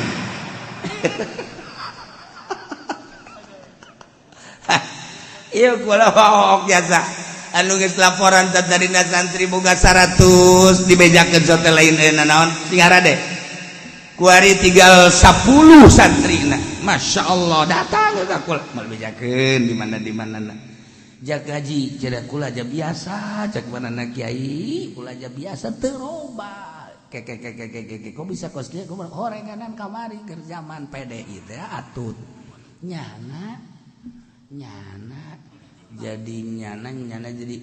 Ieu kula hook jasa. Anu geus laporan tatarina santri boga 100 dibejakeun sote lain naon sing harade. Kuari tinggal 10 santrina. Masya Allah datang ka kula mal bejakeun di mana di mana na. Jak gaji cenah kula aja biasa cek mana kiai kula aja biasa teu roba. Ke ke ke ke ke kok bisa kos kieu kumaha horenganan kamari keur zaman PDI teh atut. Nyana nyana jadi nyana nyana jadi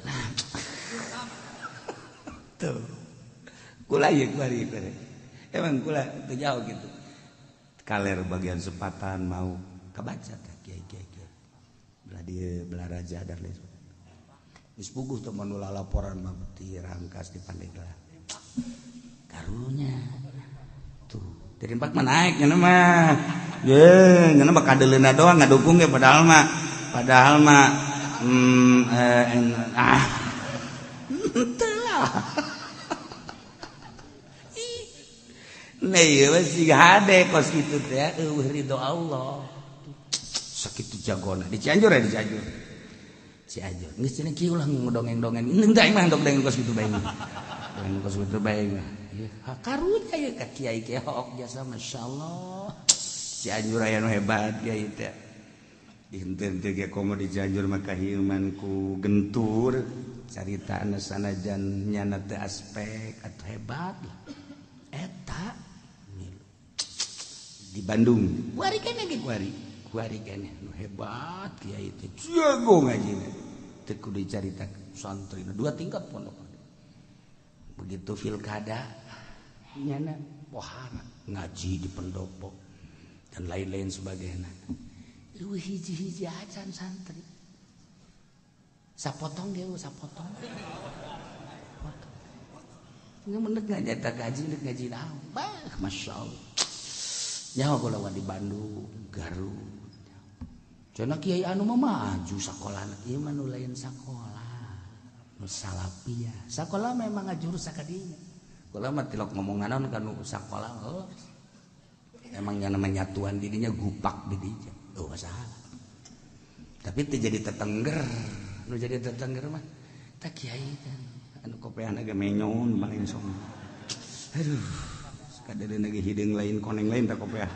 nah tuh kula ieu kuari kuari. Emang kula teu jauh gitu. Kaler bagian sepatan mau kebaca teh kiai kiai kiai. Belah dieu belah raja dan lain sebagainya. Geus puguh teh mun laporan mah di Rangkas di Pandeglang. Karunya tuh dari empat mah naik nya mah. Ye, nya mah kadeuleuna doang ngadukung ge padahal mah teu lah. Nah ieu mah siga hade kos kitu teh eueuh ridho Allah. Sakitu jagona di Cianjur ya di Cianjur. Cianjur geus cenah kieu ulah ngedongeng-dongeng. Henteu aing mah dongeng kos kitu bae. Dongeng kos kitu bae mah. Karunya ya ka kiai kiai hook jasa masyaallah. Cianjur aya nu hebat kiai teh. Dihenteu ge komo di Cianjur mah kahiman ku gentur caritana sanajan nyana teh aspek atuh hebat lah. Eta di Bandung kuari keneh ge kuari kuari keneh nu hebat kiai teh jago ngajina teu kudu dicaritakeun santrina dua tingkat pondok. Begitu pilkada nyana pohara ngaji di pendopo dan lain-lain sebagainya. Eueuh hiji-hiji acan santri. Sapotong ge sapotong. Potong. Nya mendek ngaji gaji ndek ngaji naon. Bah, masyaallah. Nyaho kula di Bandung, Garut. Cenah kiai anu mah maju sakolana, ieu mah nu lain sakola. Nu salafiyah. Sakola memang ngajurus sakadinya. Kula mah tilok ngomong naon ka nu sakola. Oh. Emang yang namanya nyatuan didinya gupak didinya. Oh masalah. Tapi teu jadi tetengger. Nu jadi tetengger mah tah kiai kan. Anu kopeana ge menyon paling song. Aduh, sakadeuleuh ge hideung lain koneng lain tah kopeah.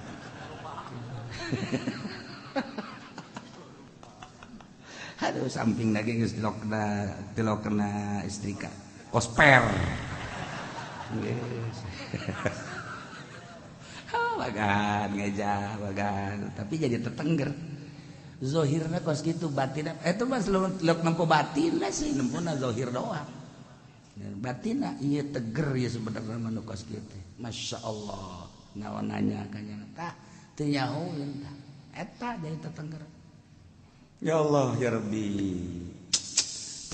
Aduh, samping lagi geus tilokna istrika. Kosper. Geus. Bagan ngeja bagan tapi jadi tetengger. Zohirna kos gitu batinna eta mah leuk nempo batinna sih nempona zohir doang. Batinna ieu teger ieu sebenarnya mah nu kos kieu teh. Masyaallah naon nanya ka nya tah teu nyahoeun tah. Eta jadi tetengger. Ya Allah ya Rabbi.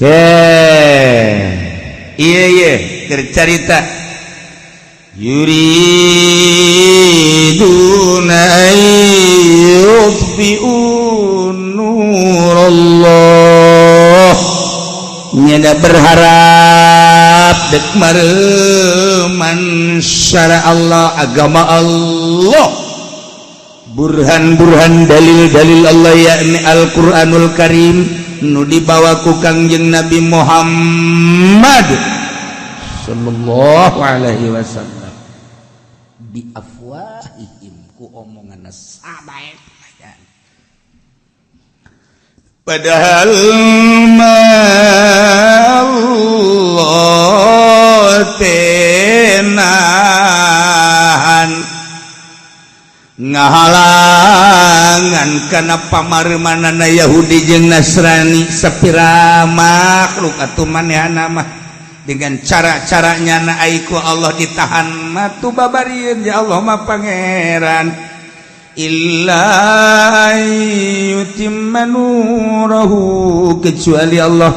Teh ieu ieu keur carita yuriduna an yutfi'u nurallah. Nyana berharap dek mareman syara Allah agama Allah burhan-burhan dalil-dalil Allah yakni Al-Qur'anul Karim nu dibawa ku Kangjeng Nabi Muhammad sallallahu alaihi wasallam. Bi afwahihim ku omonganna sabae. Padahal Allah tenahan ngahalangan kana pamarmanana Yahudi jeung Nasrani sapira makhluk atuh manehna mah dengan cara-caranya na aiku Allah ditahan mah tu babarieun ya Allah mah pangeran illa yutimma nurahu kecuali Allah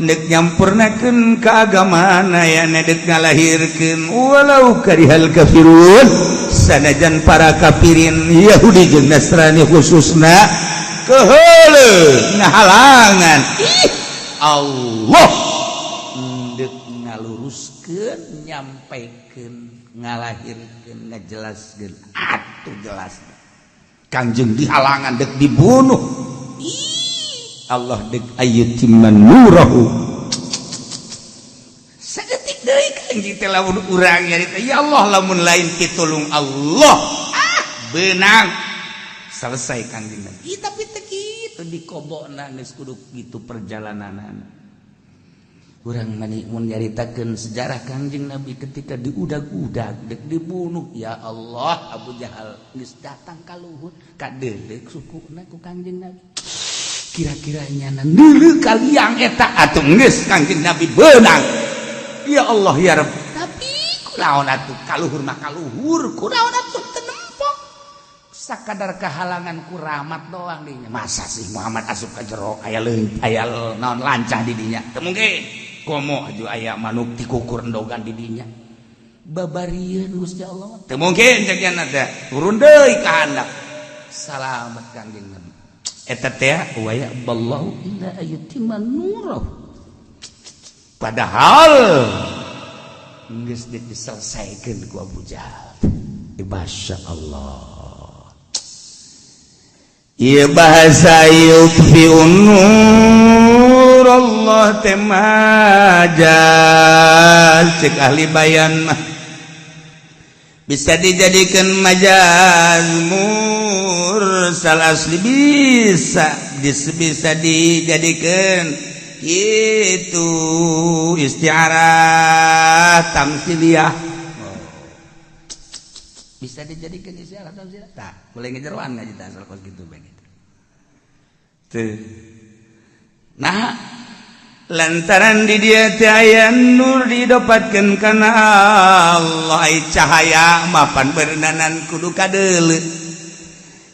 nek nyampurnakeun keagamaan aya dek ngalahirkeun walau karihal kafirun sanajan para kafirin Yahudi jeung Nasrani khususna keheuleuh ngahalangan. Ih, Allah ndek ngaluruskeun, nyampaikeun, ngalahirkeun, ngajelaskeun atuh jelas. Kangjeng dihalangan, dek dibunuh. Ih, Allah dek ayyutimman nurahu sadetik deui kangjeng teh. Lamun urang nyarita, ya Allah, lamun lain pitulung Allah, ah, beunang selesai Kangjeng Nabi. Ih, tapi teu kitu dikobokna, geus kudu kitu perjalananana. Urang mani mun nyaritakeun sejarah Kangjeng Nabi ketika diudag-udag dek dibunuh, ya Allah, Abu Jahal geus datang ka luhur, kadeuleu sukuna ku Kangjeng Nabi. Kira-kira nyana neuleuh ka liang eta atuh geus Kangjeng Nabi beunang. Ya Allah, ya Rabb, tapi kunaon atuh, kaluhur mah kaluhur, kunaon atuh teu nempok, sakadar kehalangan ku rahmat doang dinya. Masa sih Muhammad asup ka jero aya leung, aya naon lancah di dinya? Teu mungkin. Komo aju aya manuk tikukur endogan di dinya, babarieun Gusti Allah. Teu mungkin cek nya teh. Turun deui ka handap, salamet Kangjeng Nabi. Eta teh wa ya'ballahu illa ayyutimma nurahu, padahal geus diselesaikeun ku Abu Jahal. Masya Allah. Ieu bahasa yutfi'un nur Allah teh majaz. Cek ahli bayan mah bisa dijadikan majaz mursal asli, bisa bisa dijadikan itu istiarah tamsiliyah, bisa dijadikan istiarah tamsiliyah. Tah, boleh ngejeroan ngaji tah asal kos gitu begitu tuh. Nah, lantaran di dia teh aya nur didapatkeun kana Allah. Ai cahaya mapan beureunanan kudu kadeuleu,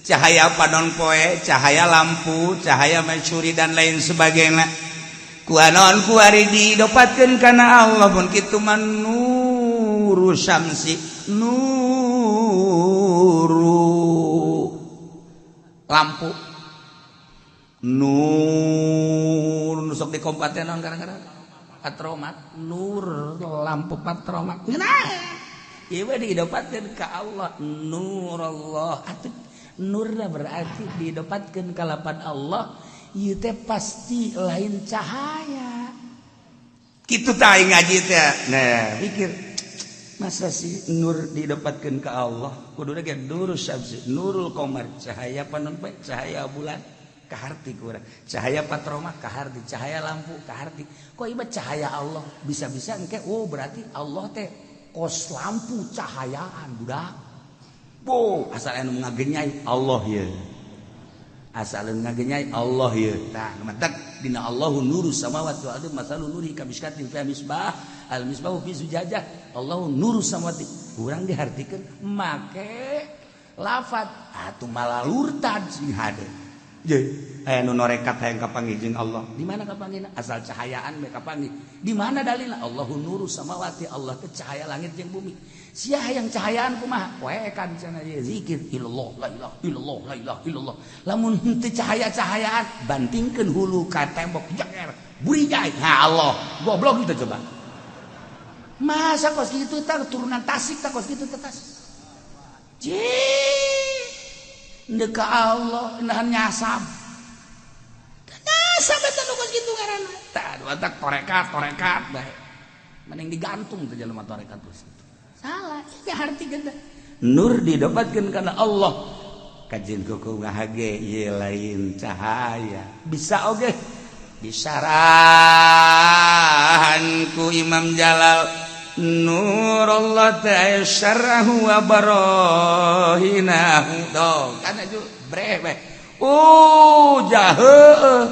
cahaya panon poe, cahaya lampu, cahaya mencuri dan lain sebagainya. Kuanon kuari didapatkeun kana Allah pun kitu mah nuru syamsi, nuru lampu, nur nu sok dikompaten naon kadang-kadang patromak, nur lampu patromak. Ngeunah ieu mah didapatkeun ka Allah, nur Allah atuh. Nurna berarti didapatkeun ka lapan Allah. Ieu teh pasti lain cahaya kitu tah ngaji teh. Nah, pikir, masa sih nur didapatkeun ka Allah? Kuduna ge nurul syamsi, nurul qamar, cahaya panon poe, cahaya bulan kaharti kurang, cahaya patroma kaharti, cahaya lampu kaharti. Kok ieu cahaya Allah bisa-bisa engke, oh, berarti Allah teh kos lampu cahayaan budak. Bo asal anu ngagenyai Allah ye, asal anu ngagenyai Allah ye. Tah, matak dina Allahu nuru samawati wal ardi masalu nuri kamishkatin fiha misbah al misbahu fi zujajah Allahu nuru samawati. Urang dihartikeun make lafat atuh malalurtad sing hade. Ye, aya nu norekat hayang kapanggih jeung Allah. Di mana kapanggihna? Asal cahayaan we kapanggih. Di mana dalilna? Allahu nuru samawati, Allah teh cahaya langit jeung bumi. Sia hayang cahayaan kumaha? Poekan cenah ye zikir illallah, la ilaha illallah, la ilaha illallah. Lamun henteu cahaya-cahayaan, bantingkeun hulu ka tembok jeger. Burijai. Ha Allah, goblok itu coba. Masa kos kitu tah turunan Tasik tah kos kitu teh tas. Cih. Ndek ka Allah nahan nyasab. Nyasab eta nu kos kitu ngaranna. Tah, dua tak torekat, torekat bae. Mending digantung teh jelema torekat terus. Salah, ya harti gede. Nur didapatkan karena Allah. Kajian kuku ngahage ieu lain cahaya. Bisa oge disarahan ku Imam Jalal, nur Allah ta'ala syarrahu wa barahinahu. Tuh kan aju breh. Oh, jahe.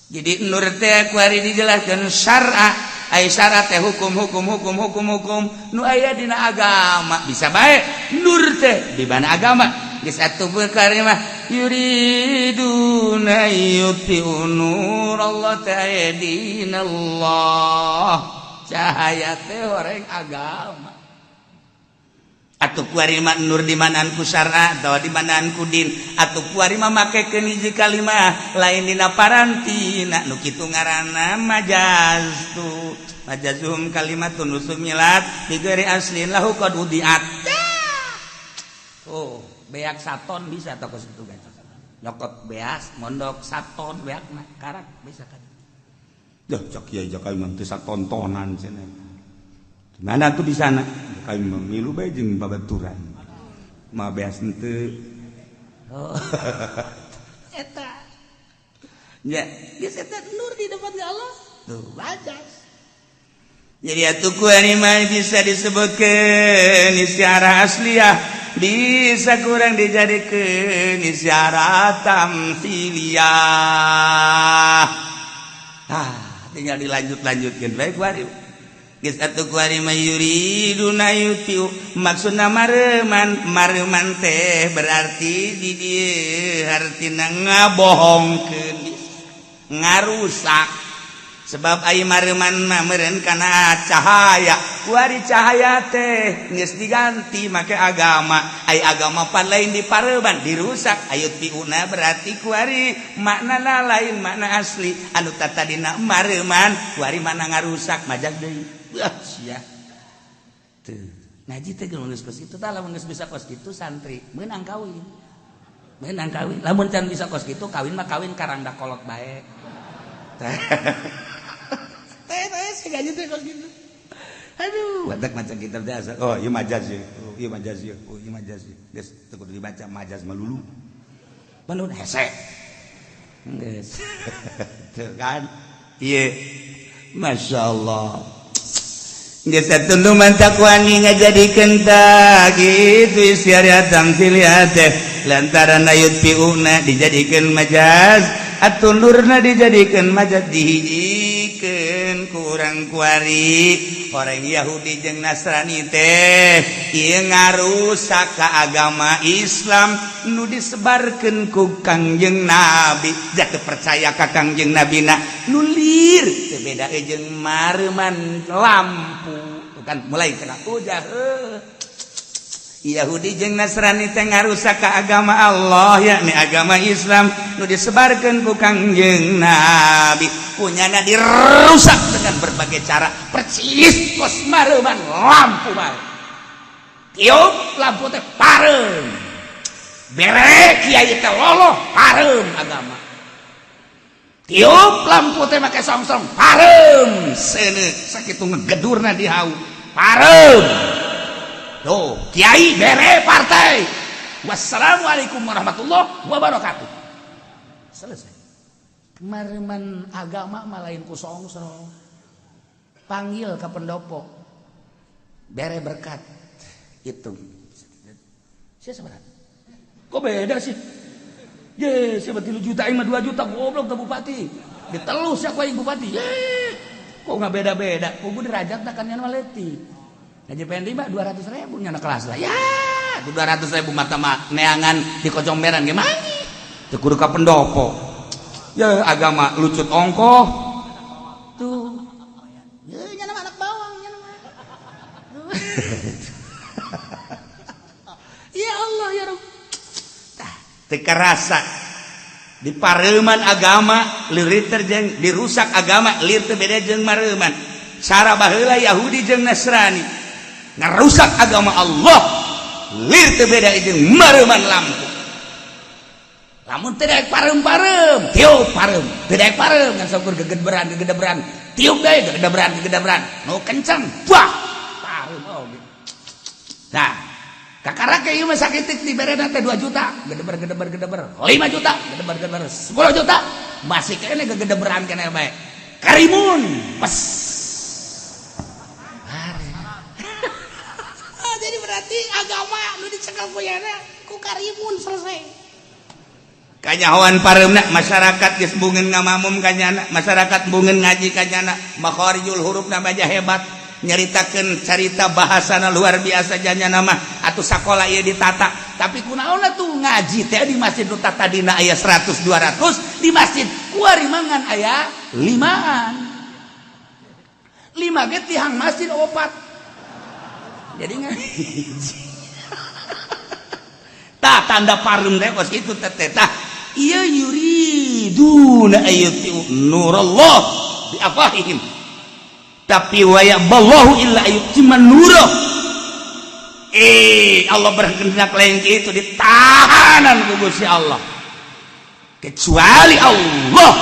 Jadi nur teh ku ari dijelaskeun syar'a, ai syara teh hukum, hukum, hukum, hukum, hukum nu aya dina agama. Bisa bae nur teh di mana agama geus atuh mah yuriduna yutfi'u nur Allah ta'ala dinallah, cahaya teh orang agama. Atuh kuari mah nur di manaan ku syara atawa di manaan ku din. Atuh kuari mah makekeun hiji kalimah lain dina parantina, nu kitu ngaranna majaz tu. Majazum kalimatun usumilat bighairi aslin lahu qad wudiat. Oh, beak saton bisa toko situ gaji. Nyokot beas mondok saton beak mah karak bisa kan. Duh, cok kiai jaka imam teu satontonan cenah. Mana tuh di sana? Kami memilu bae jeung babaturan. Ma beas henteu. Oh. Eta. Ya, geus eta nur di depan Allah. Tuh, majaz. Jadi atuh ku mah bisa disebutkeun istiarah asliyah, bisa kurang dijadikeun istiarah tamsiliyah. Ah, tinggal dilanjut-lanjutkeun bae ku ari. Geus atuh ku ari mah yuriduna yutiu maksudna mareman, mareman teh berarti di dieu hartina ngabohongkeun, ngarusak. Sebab ai mareman mah meureun kana cahaya. Kuari cahaya teh geus diganti make agama. Ai agama pan lain dipareban, dirusak. Ayu tiuna berarti kuari maknana lain makna asli anu tatadina mareman, kuari makna ngarusak, majaz deui. Wah, sia. Tuh, ngaji teh geus kos kitu tah. Lamun geus bisa kos kitu santri meunang kawin. Meunang kawin. Lamun can bisa kos kitu kawin mah kawin karangda kolot bae. Teh teh si ngaji teh kos kitu. Aduh, batak maca kitab teh asa. Oh, ieu majaz ieu. Oh, ieu majaz ieu. Oh, ieu majaz ieu. Geus teu kudu dibaca majaz melulu. Balun hese. Geus. Tuh kan. Ieu. Masya Allah. Geus atuh mantak wani ngajadikeun tah kitu istiarah tamsiliyah teh lantaran ayut piuna dijadikeun majaz atuh nurna dijadikeun majaz, dihijikeun kurang kuari orang Yahudi jeung Nasrani teh ieu ngarusak ka agama Islam nu disebarkeun ku Kangjeng Nabi. Jatuh percaya ka Kangjeng Nabi na nulir teu beda jeung mareman lampu. Tuh kan mulai kena ujah. Yahudi jeung Nasrani teh ngarusak ka agama Allah, yakni agama Islam nu disebarkeun ku Kangjeng Nabi. Punyana dirusak dengan berbagai cara, percis kos mareman lampu bae. Tiup lampu teh pareum, bere kiai teh loloh pareum agama. Tiup lampu teh make songsong pareum, seuneu sakitu ngegedurna di hau pareum. Tuh, kiai bere partai. Wassalamualaikum warahmatullahi wabarakatuh. Selesai. Mareman agama mah lain ku songsong. Panggil ke pendopo. Bere berkat. Hitung. Sia seberapa? Kok beda sih? Ye, siapa 3 juta aing mah 2 juta, goblok teh bupati. Ditelus ya ku aing bupati. Ye. Kok nggak beda-beda? Kudu derajat kan nya mah leutik. Haji Pendi mah 200 ribu nyana kelas lah. Ya, 200 ribu mata mah neangan di kocomberan ge mangi. Teu kudu ka pendopo. Ya agama lucut ongkoh. Tuh. Ya nyana mah anak bawang nyana mah. Ya Allah ya Rabb. Tah, teu karasa di pareuman agama lieur terjeng dirusak agama, lir teu beda jeung mareuman. Cara baheula Yahudi jeung Nasrani ngarusak agama Allah lir teu beda jeung mareuman lampu. Lamun teu daek pareum-pareum, tiup pareum. Teu daek pareum ngan saukur gegedberan gegedebran, tiup deui gegedebran gegedebran nu kenceng, wah, pareum oge. Nah, kakara ieu mah sakitik diberena teh 2 juta, gedeber gedeber gedeber, 5 juta, gedeber gedeber, 10 juta, masih kene gegedeberan kene bae. Karimun, pas. Jadi berarti agama nu dicekel ku ku karimun selesai. Kanyahoan pareumna masyarakat geus bungeun ngamamum kanyana, masyarakat bungeun ngaji kanyana, makharijul hurufna aja hebat, nyaritakeun carita bahasana luar biasa janya nama atuh sakola ieu ditata. Tapi kunaon atuh ngaji teh di masjid nu tadina aya 100 200, di masjid kuari mangan aya 5-an. 5 ge tihang masjid opat. Jadi ngaji. Tah tanda pareum teh kos kitu teh tah. Ieu yuriduna ayyutiu nurallah bi afwahihim. Tapi wa ya'ballahu illa ayyutimma nurah. Allah berkehendak lain itu ditahanan ku Gusti Allah. Kecuali Allah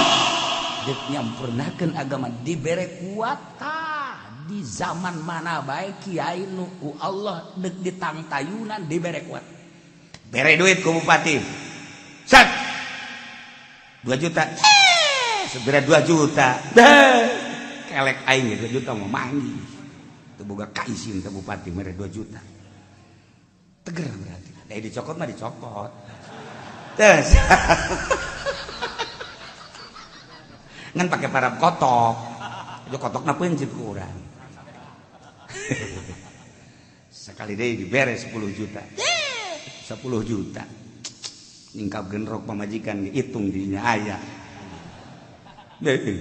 dek nyampurnakeun agama dibere kuat tah di zaman mana bae kiai nu ku Allah dek ditangtayunan dibere kuat. Bere duit ku bupati. Set. 2 juta. Segera 2 juta. Deh. Kelek aing 2 juta mau manggih. Teu boga kaisin teh bupati mere 2 juta. Teger berarti. Da dicokot mah dicokot. Terus. Ngan pake parab kotok. Itu kotokna pencit ku urang. Sekali deui dibere 10 juta. 10 juta. Ningkap genrok pamajikan dihitung dinya aya. Deh.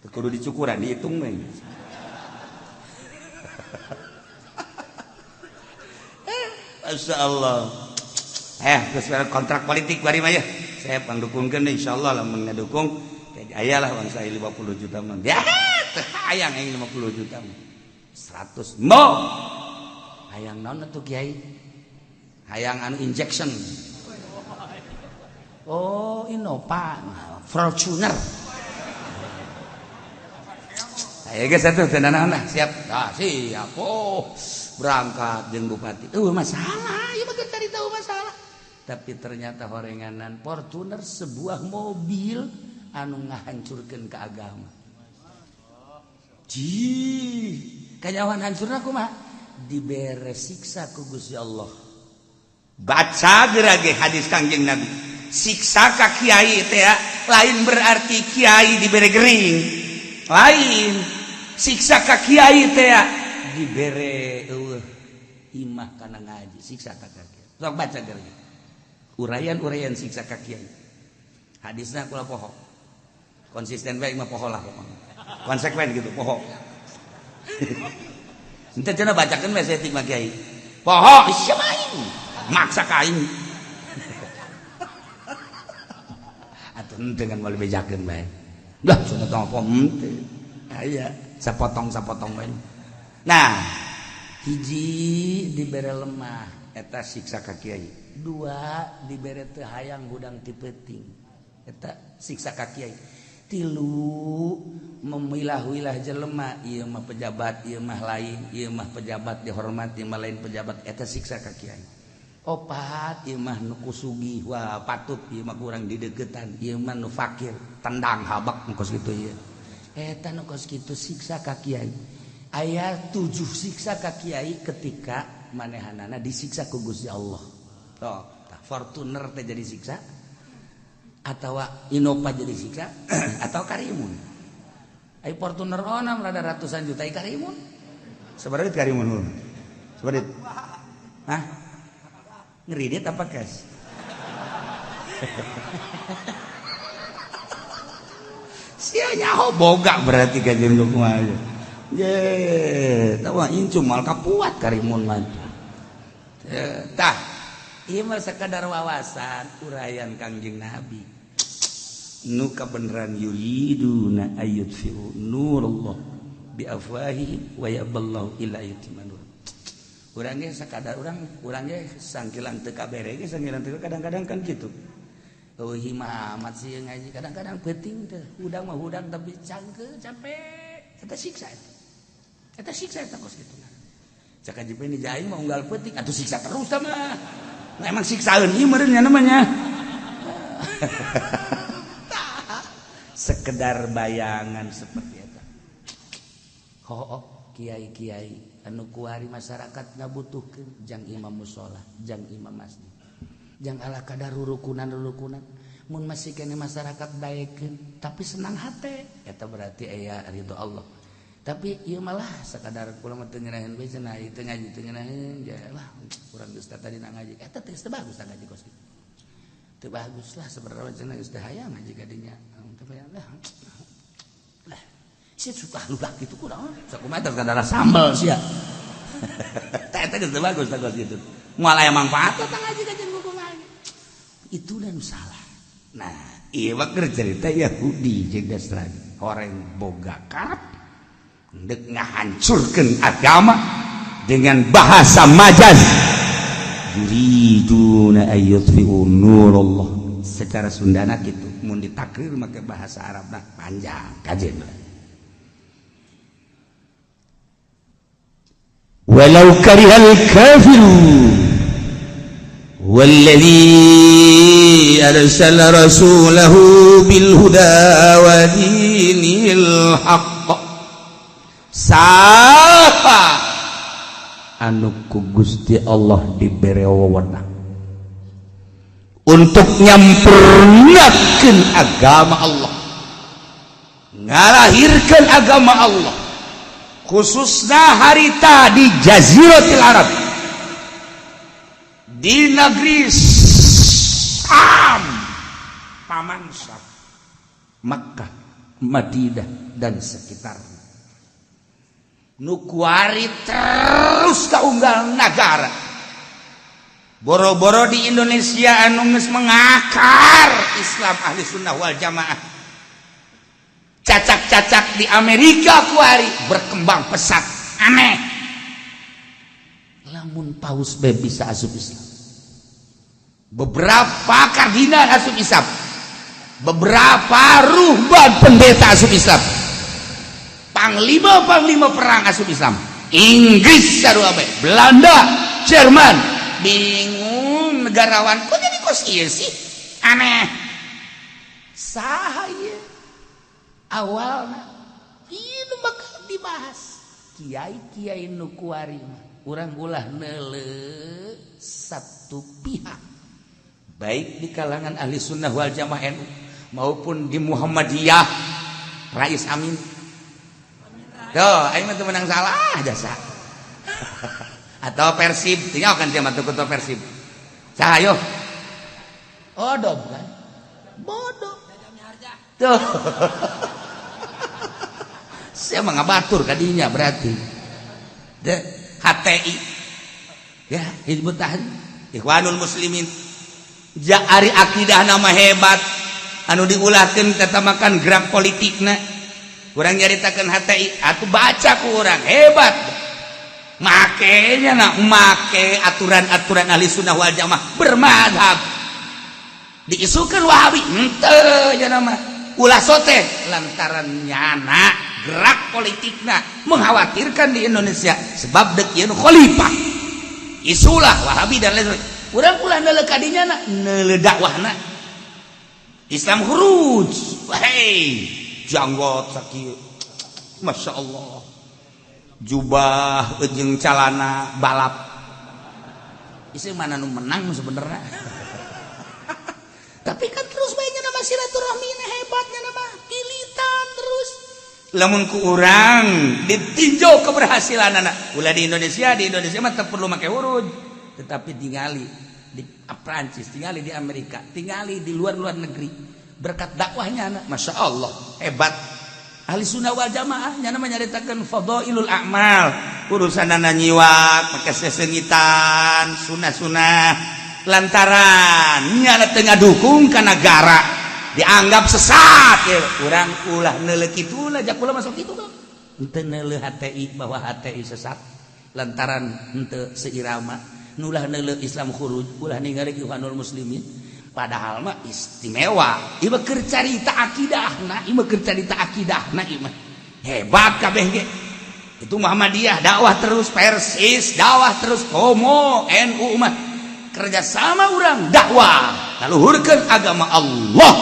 Kudu dicukuran dihitung we. Masya Allah. Terus kontrak politik bari mah ya. Saya pandukungkeun insyaallah lamun ngadukung aya lah uang saya 50 juta mah. Ya, teu hayang aing 50 juta mah. 100 mo. Hayang naon atuh kiai? Hayang anu injection. Oh, Innova, Fortuner. Ayo geus atuh teu nanaon lah, siap. Nah, siap. Oh, berangkat jeung bupati. Masalah, ieu mah cari tahu masalah. Tapi ternyata horenganan Fortuner sebuah mobil anu ngahancurkeun ka agama. Ji, kanyawan hancurna kumaha? Dibere siksa ku Gusti Allah. Baca gerage hadis Kangjeng Nabi. Siksa ka kiai teh lain berarti kiai dibere gering. Lain. Siksa ka kiai teh dibere eueuh imah kana ngaji, siksa ka kiai. Sok baca gerage. Uraian-uraian siksa ka kiai. Hadisna kula poho. Konsisten bae mah poho lah pokona. Konsekuen gitu poho. Ente cenah bacakeun we saeutik mah kiai. Poho sia aing. Maksa ka aing. Atuh henteu kan moal bejakeun bae. Dah cenah tong apa henteu. Aya sapotong-sapotong bae. Nah, hiji dibere lemah eta siksa ka kiai. Dua dibere teu hayang hudang ti peuting eta siksa ka kiai. Tilu memilah-wilah jelema, ieu mah pejabat, ieu mah lain, ieu mah pejabat dihormat, ieu mah lain pejabat, eta siksa ka kiai. Opat ieu mah nu kusugih, wah patut ieu mah kurang dideketan, ieu mah nu fakir, tendang habak nu kos kitu ieu. Eta nu kos kitu siksa ka kiai. Aya 7 siksa ka kiai ketika manehanana disiksa ku Gusti Allah. Toh, Fortuner teh jadi siksa atau Innova jadi siksa atau Karimun. Ai Fortuner onam rada ratusan juta ai Karimun. Sabaraha duit Karimun? Sabaraha duit? Hah? Ngeridit apa cash? Sia nyaho boga berarti kajian kumaha. Ye, tahu incu mal kapuat Karimun mah. Tah, ieu mah sekadar wawasan uraian Kangjeng Nabi. Nu kabeneran yuriduna ayyutfi'u nurallah bi afwahihim wa yaballahu illa yutimma nur. Urang ge sakadar urang ge sangkilang teu kabere ge sangkilang teu kadang-kadang kan kitu. Eueuh hima amat sih ngaji kadang-kadang peuting teh hudang mah hudang tapi cangkeul capek eta siksa eta. Eta siksa eta kos kitu. Cek Haji Pendi aing mah unggal peuting atuh siksa terus tah mah. Nah, emang siksaeun ieu meureun nya namanya. Sekedar bayangan seperti eta. Oh, kiai-kiai anu kuari masyarakat ngabutuhkeun jang imam musola, jang imam masjid. Jang ala kadar rurukunan-rurukunan. Mun masih kene masyarakat daekeun tapi senang hate, eta berarti aya ridho Allah. Tapi ieu malah sakadar kula mah teu ngeunaheun we cenah, ieu teu ngaji teu ngeunaheun, ya lah urang geus tadi na ngaji. Eta teh geus teu bagus tah ngaji kos kitu. Teu bagus lah sebenarnya cenah geus teu hayang ngaji ka dinya. Tapi lah lah sia suka lulah kitu kunaon? Sakumaha teh kadara sambel sia. Tah eta geus teu bagus tah kos kitu. Moal aya manfaat tah ngaji ka jeung kumaha. Itu dan salah. Nah, ieu mah keur cerita Yahudi jeung Nasrani. Horeng boga karep dek ngahancurkeun agama dengan bahasa majaz. Yuriduna ayyutfi'u nurallah. Secara Sundana gitu, mun ditakrir make bahasa Arab nah panjang kajen. Walau karihal kafirun والذي أرسل رسوله بالهدى ودين الحق. Siapa anu ku Gusti Allah dibere wewenang untuk nyampurnakeun agama Allah, ngalahirkeun agama Allah, khususna harita di Jaziratul Arab, di negeri Syam, Paman Syam, Makkah, Madinah dan sekitarnya. Nu kuari terus kaunggal nagara. Boro-boro di Indonesia anu geus mengakar Islam ahli sunnah wal jamaah. Cacak-cacak di Amerika kuari berkembang pesat. Aneh. Lamun paus be bisa asup Islam. Beberapa kardinal asup Islam. Beberapa ruhban pendeta asup Islam. Panglima-panglima perang asup Islam. Inggris sarua bae, Belanda, Jerman, bingung negarawan kok jadi kos ieu sih? Aneh. Saha ieu? Awalna ieu nu bakal dibahas. Kiai-kiai nu kuari mah urang ulah neuleuh satu pihak. Baik di kalangan ahli sunnah wal jamaah NU maupun di Muhammadiyah Rais Amin. Tuh, aing mah teu menang salah jasa. Atau Persib, tinggal kan dia mah ketua Persib. Saha yo? Oh, bukan. Bodoh. Tuh. Saya mah ngabatur kadinya berarti. De, HTI. Ya, Hizbut Tahrir, Ikhwanul Muslimin. Ja ari akidah nama hebat anu diulahkeun tetamakan gerak politikna. Kurang nyaritakan HTI atau baca ku urang hebat. Makenya nak make aturan-aturan ahli sunnah wal jamaah bermadhab. Diisukan Wahabi henteu nya nama ulah sote lantaran nyana gerak politikna mengkhawatirkan di Indonesia sebab dek ieu khalifah. Isulah Wahabi dan lain sebagainya. Urang ulah neuleuh kadinya na neuleuh dakwahna. Islam khuruj. Hei, janggot sakieu. Masya Allah. Jubah jeung calana balap. Isi mana nu menang sebenarnya. Tapi kan terus baiknya nama silaturahmi hebatnya nama ilitan terus. Lamun ku urang ditinjau keberhasilan anak. Ulah di Indonesia mah teu perlu make huruf. Tetapi tingali di Prancis, tingali di Amerika, tingali di luar-luar negeri. Berkat dakwahnya anak, Masya Allah, hebat. Ahli sunnah wal jamaah nyana menyaritakan fadailul a'mal, urusan nana nyiwak, make sesengitan, sunah-sunah, lantaran nyana teu ngadukung ka negara dianggap sesat ya. Urang ulah neuleuh kitu lah, jak ulah masuk kitu bang. Henteu neuleuh HTI bahwa HTI sesat lantaran henteu seirama, nulah neuleuh Islam khuruj, ulah ningali Ikhwanul Muslimin. Padahal mah istimewa. Ieu mah keur carita akidahna, ieu mah keur carita akidahna ieu mah. Hebat kabeh ge. Itu Muhammadiyah dakwah terus, Persis dakwah terus, komo NU mah kerjasama urang dakwah ngaluhurkeun agama Allah.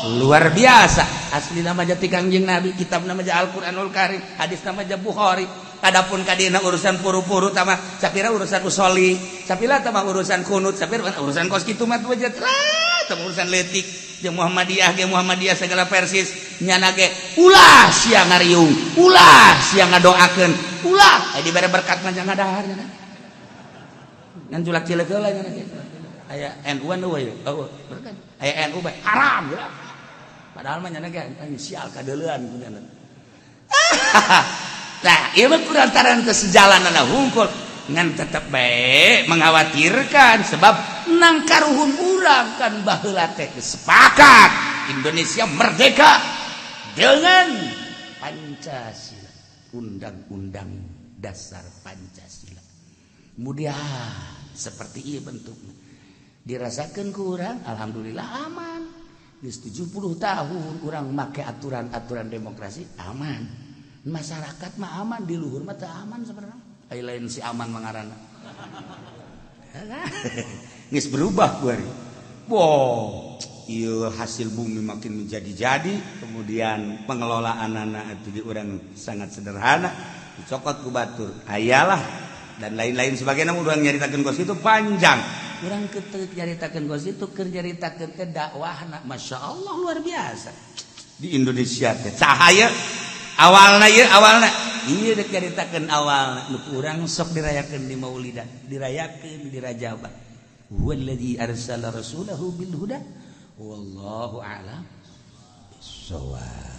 Luar biasa, asli nama jati Kangjeng Nabi, kitab nama Al-Qur'anul Karim, hadis nama Bukhari. Adapun kadina urusan puru-puru tama sapira, urusan usoli sapira tama, urusan kunut sapira, urusan kos kitu mah wajah tama, urusan letik jeung Muhammadiyah ge Muhammadiyah, segala Persis nyana ge ulah sia ngariung, ulah sia ngadoakeun, ulah dibere berkat mah jangan dahar nyana ngan julak cileuk heula nyana ge. Aya NU nu we, oh berkat aya NU bae haram ya. Padahal mah nyana ge sial kadeuleuan kunyana. Nah, ieu mah kulantaran teu sejalan hungkul, ngan tetep bae mengkhawatirkan sebab nang karuhun urang kan baheula teh sepakat Indonesia merdeka dengan Pancasila, Undang-Undang Dasar Pancasila. Kemudian seperti ieu bentuknya dirasakan ku urang, alhamdulillah aman. Geus 70 tahun urang make aturan-aturan demokrasi, aman. Masyarakat mah aman, di luhur mah teu aman sebenarnya. Ai lain si aman mangarana geus berubah kuari. Wow, iya, hasil bumi makin menjadi-jadi, kemudian pengelolaan anak itu di urang sangat sederhana, dicokot ku batur ayalah dan lain-lain sebagainya. Urang nyaritakeun kos itu panjang, urang ketek nyaritakeun kos itu, keur nyaritakeun teh dakwahna Masya Allah luar biasa di Indonesia teh. Cahaya awalna ieu, awalna ieu dek nyaritakeun awalna nu urang sok dirayakeun di Maulidan, dirayakeun di Rajaban. Huwallazi arsala rasulahu bil huda, wallahu a'lam bissawab.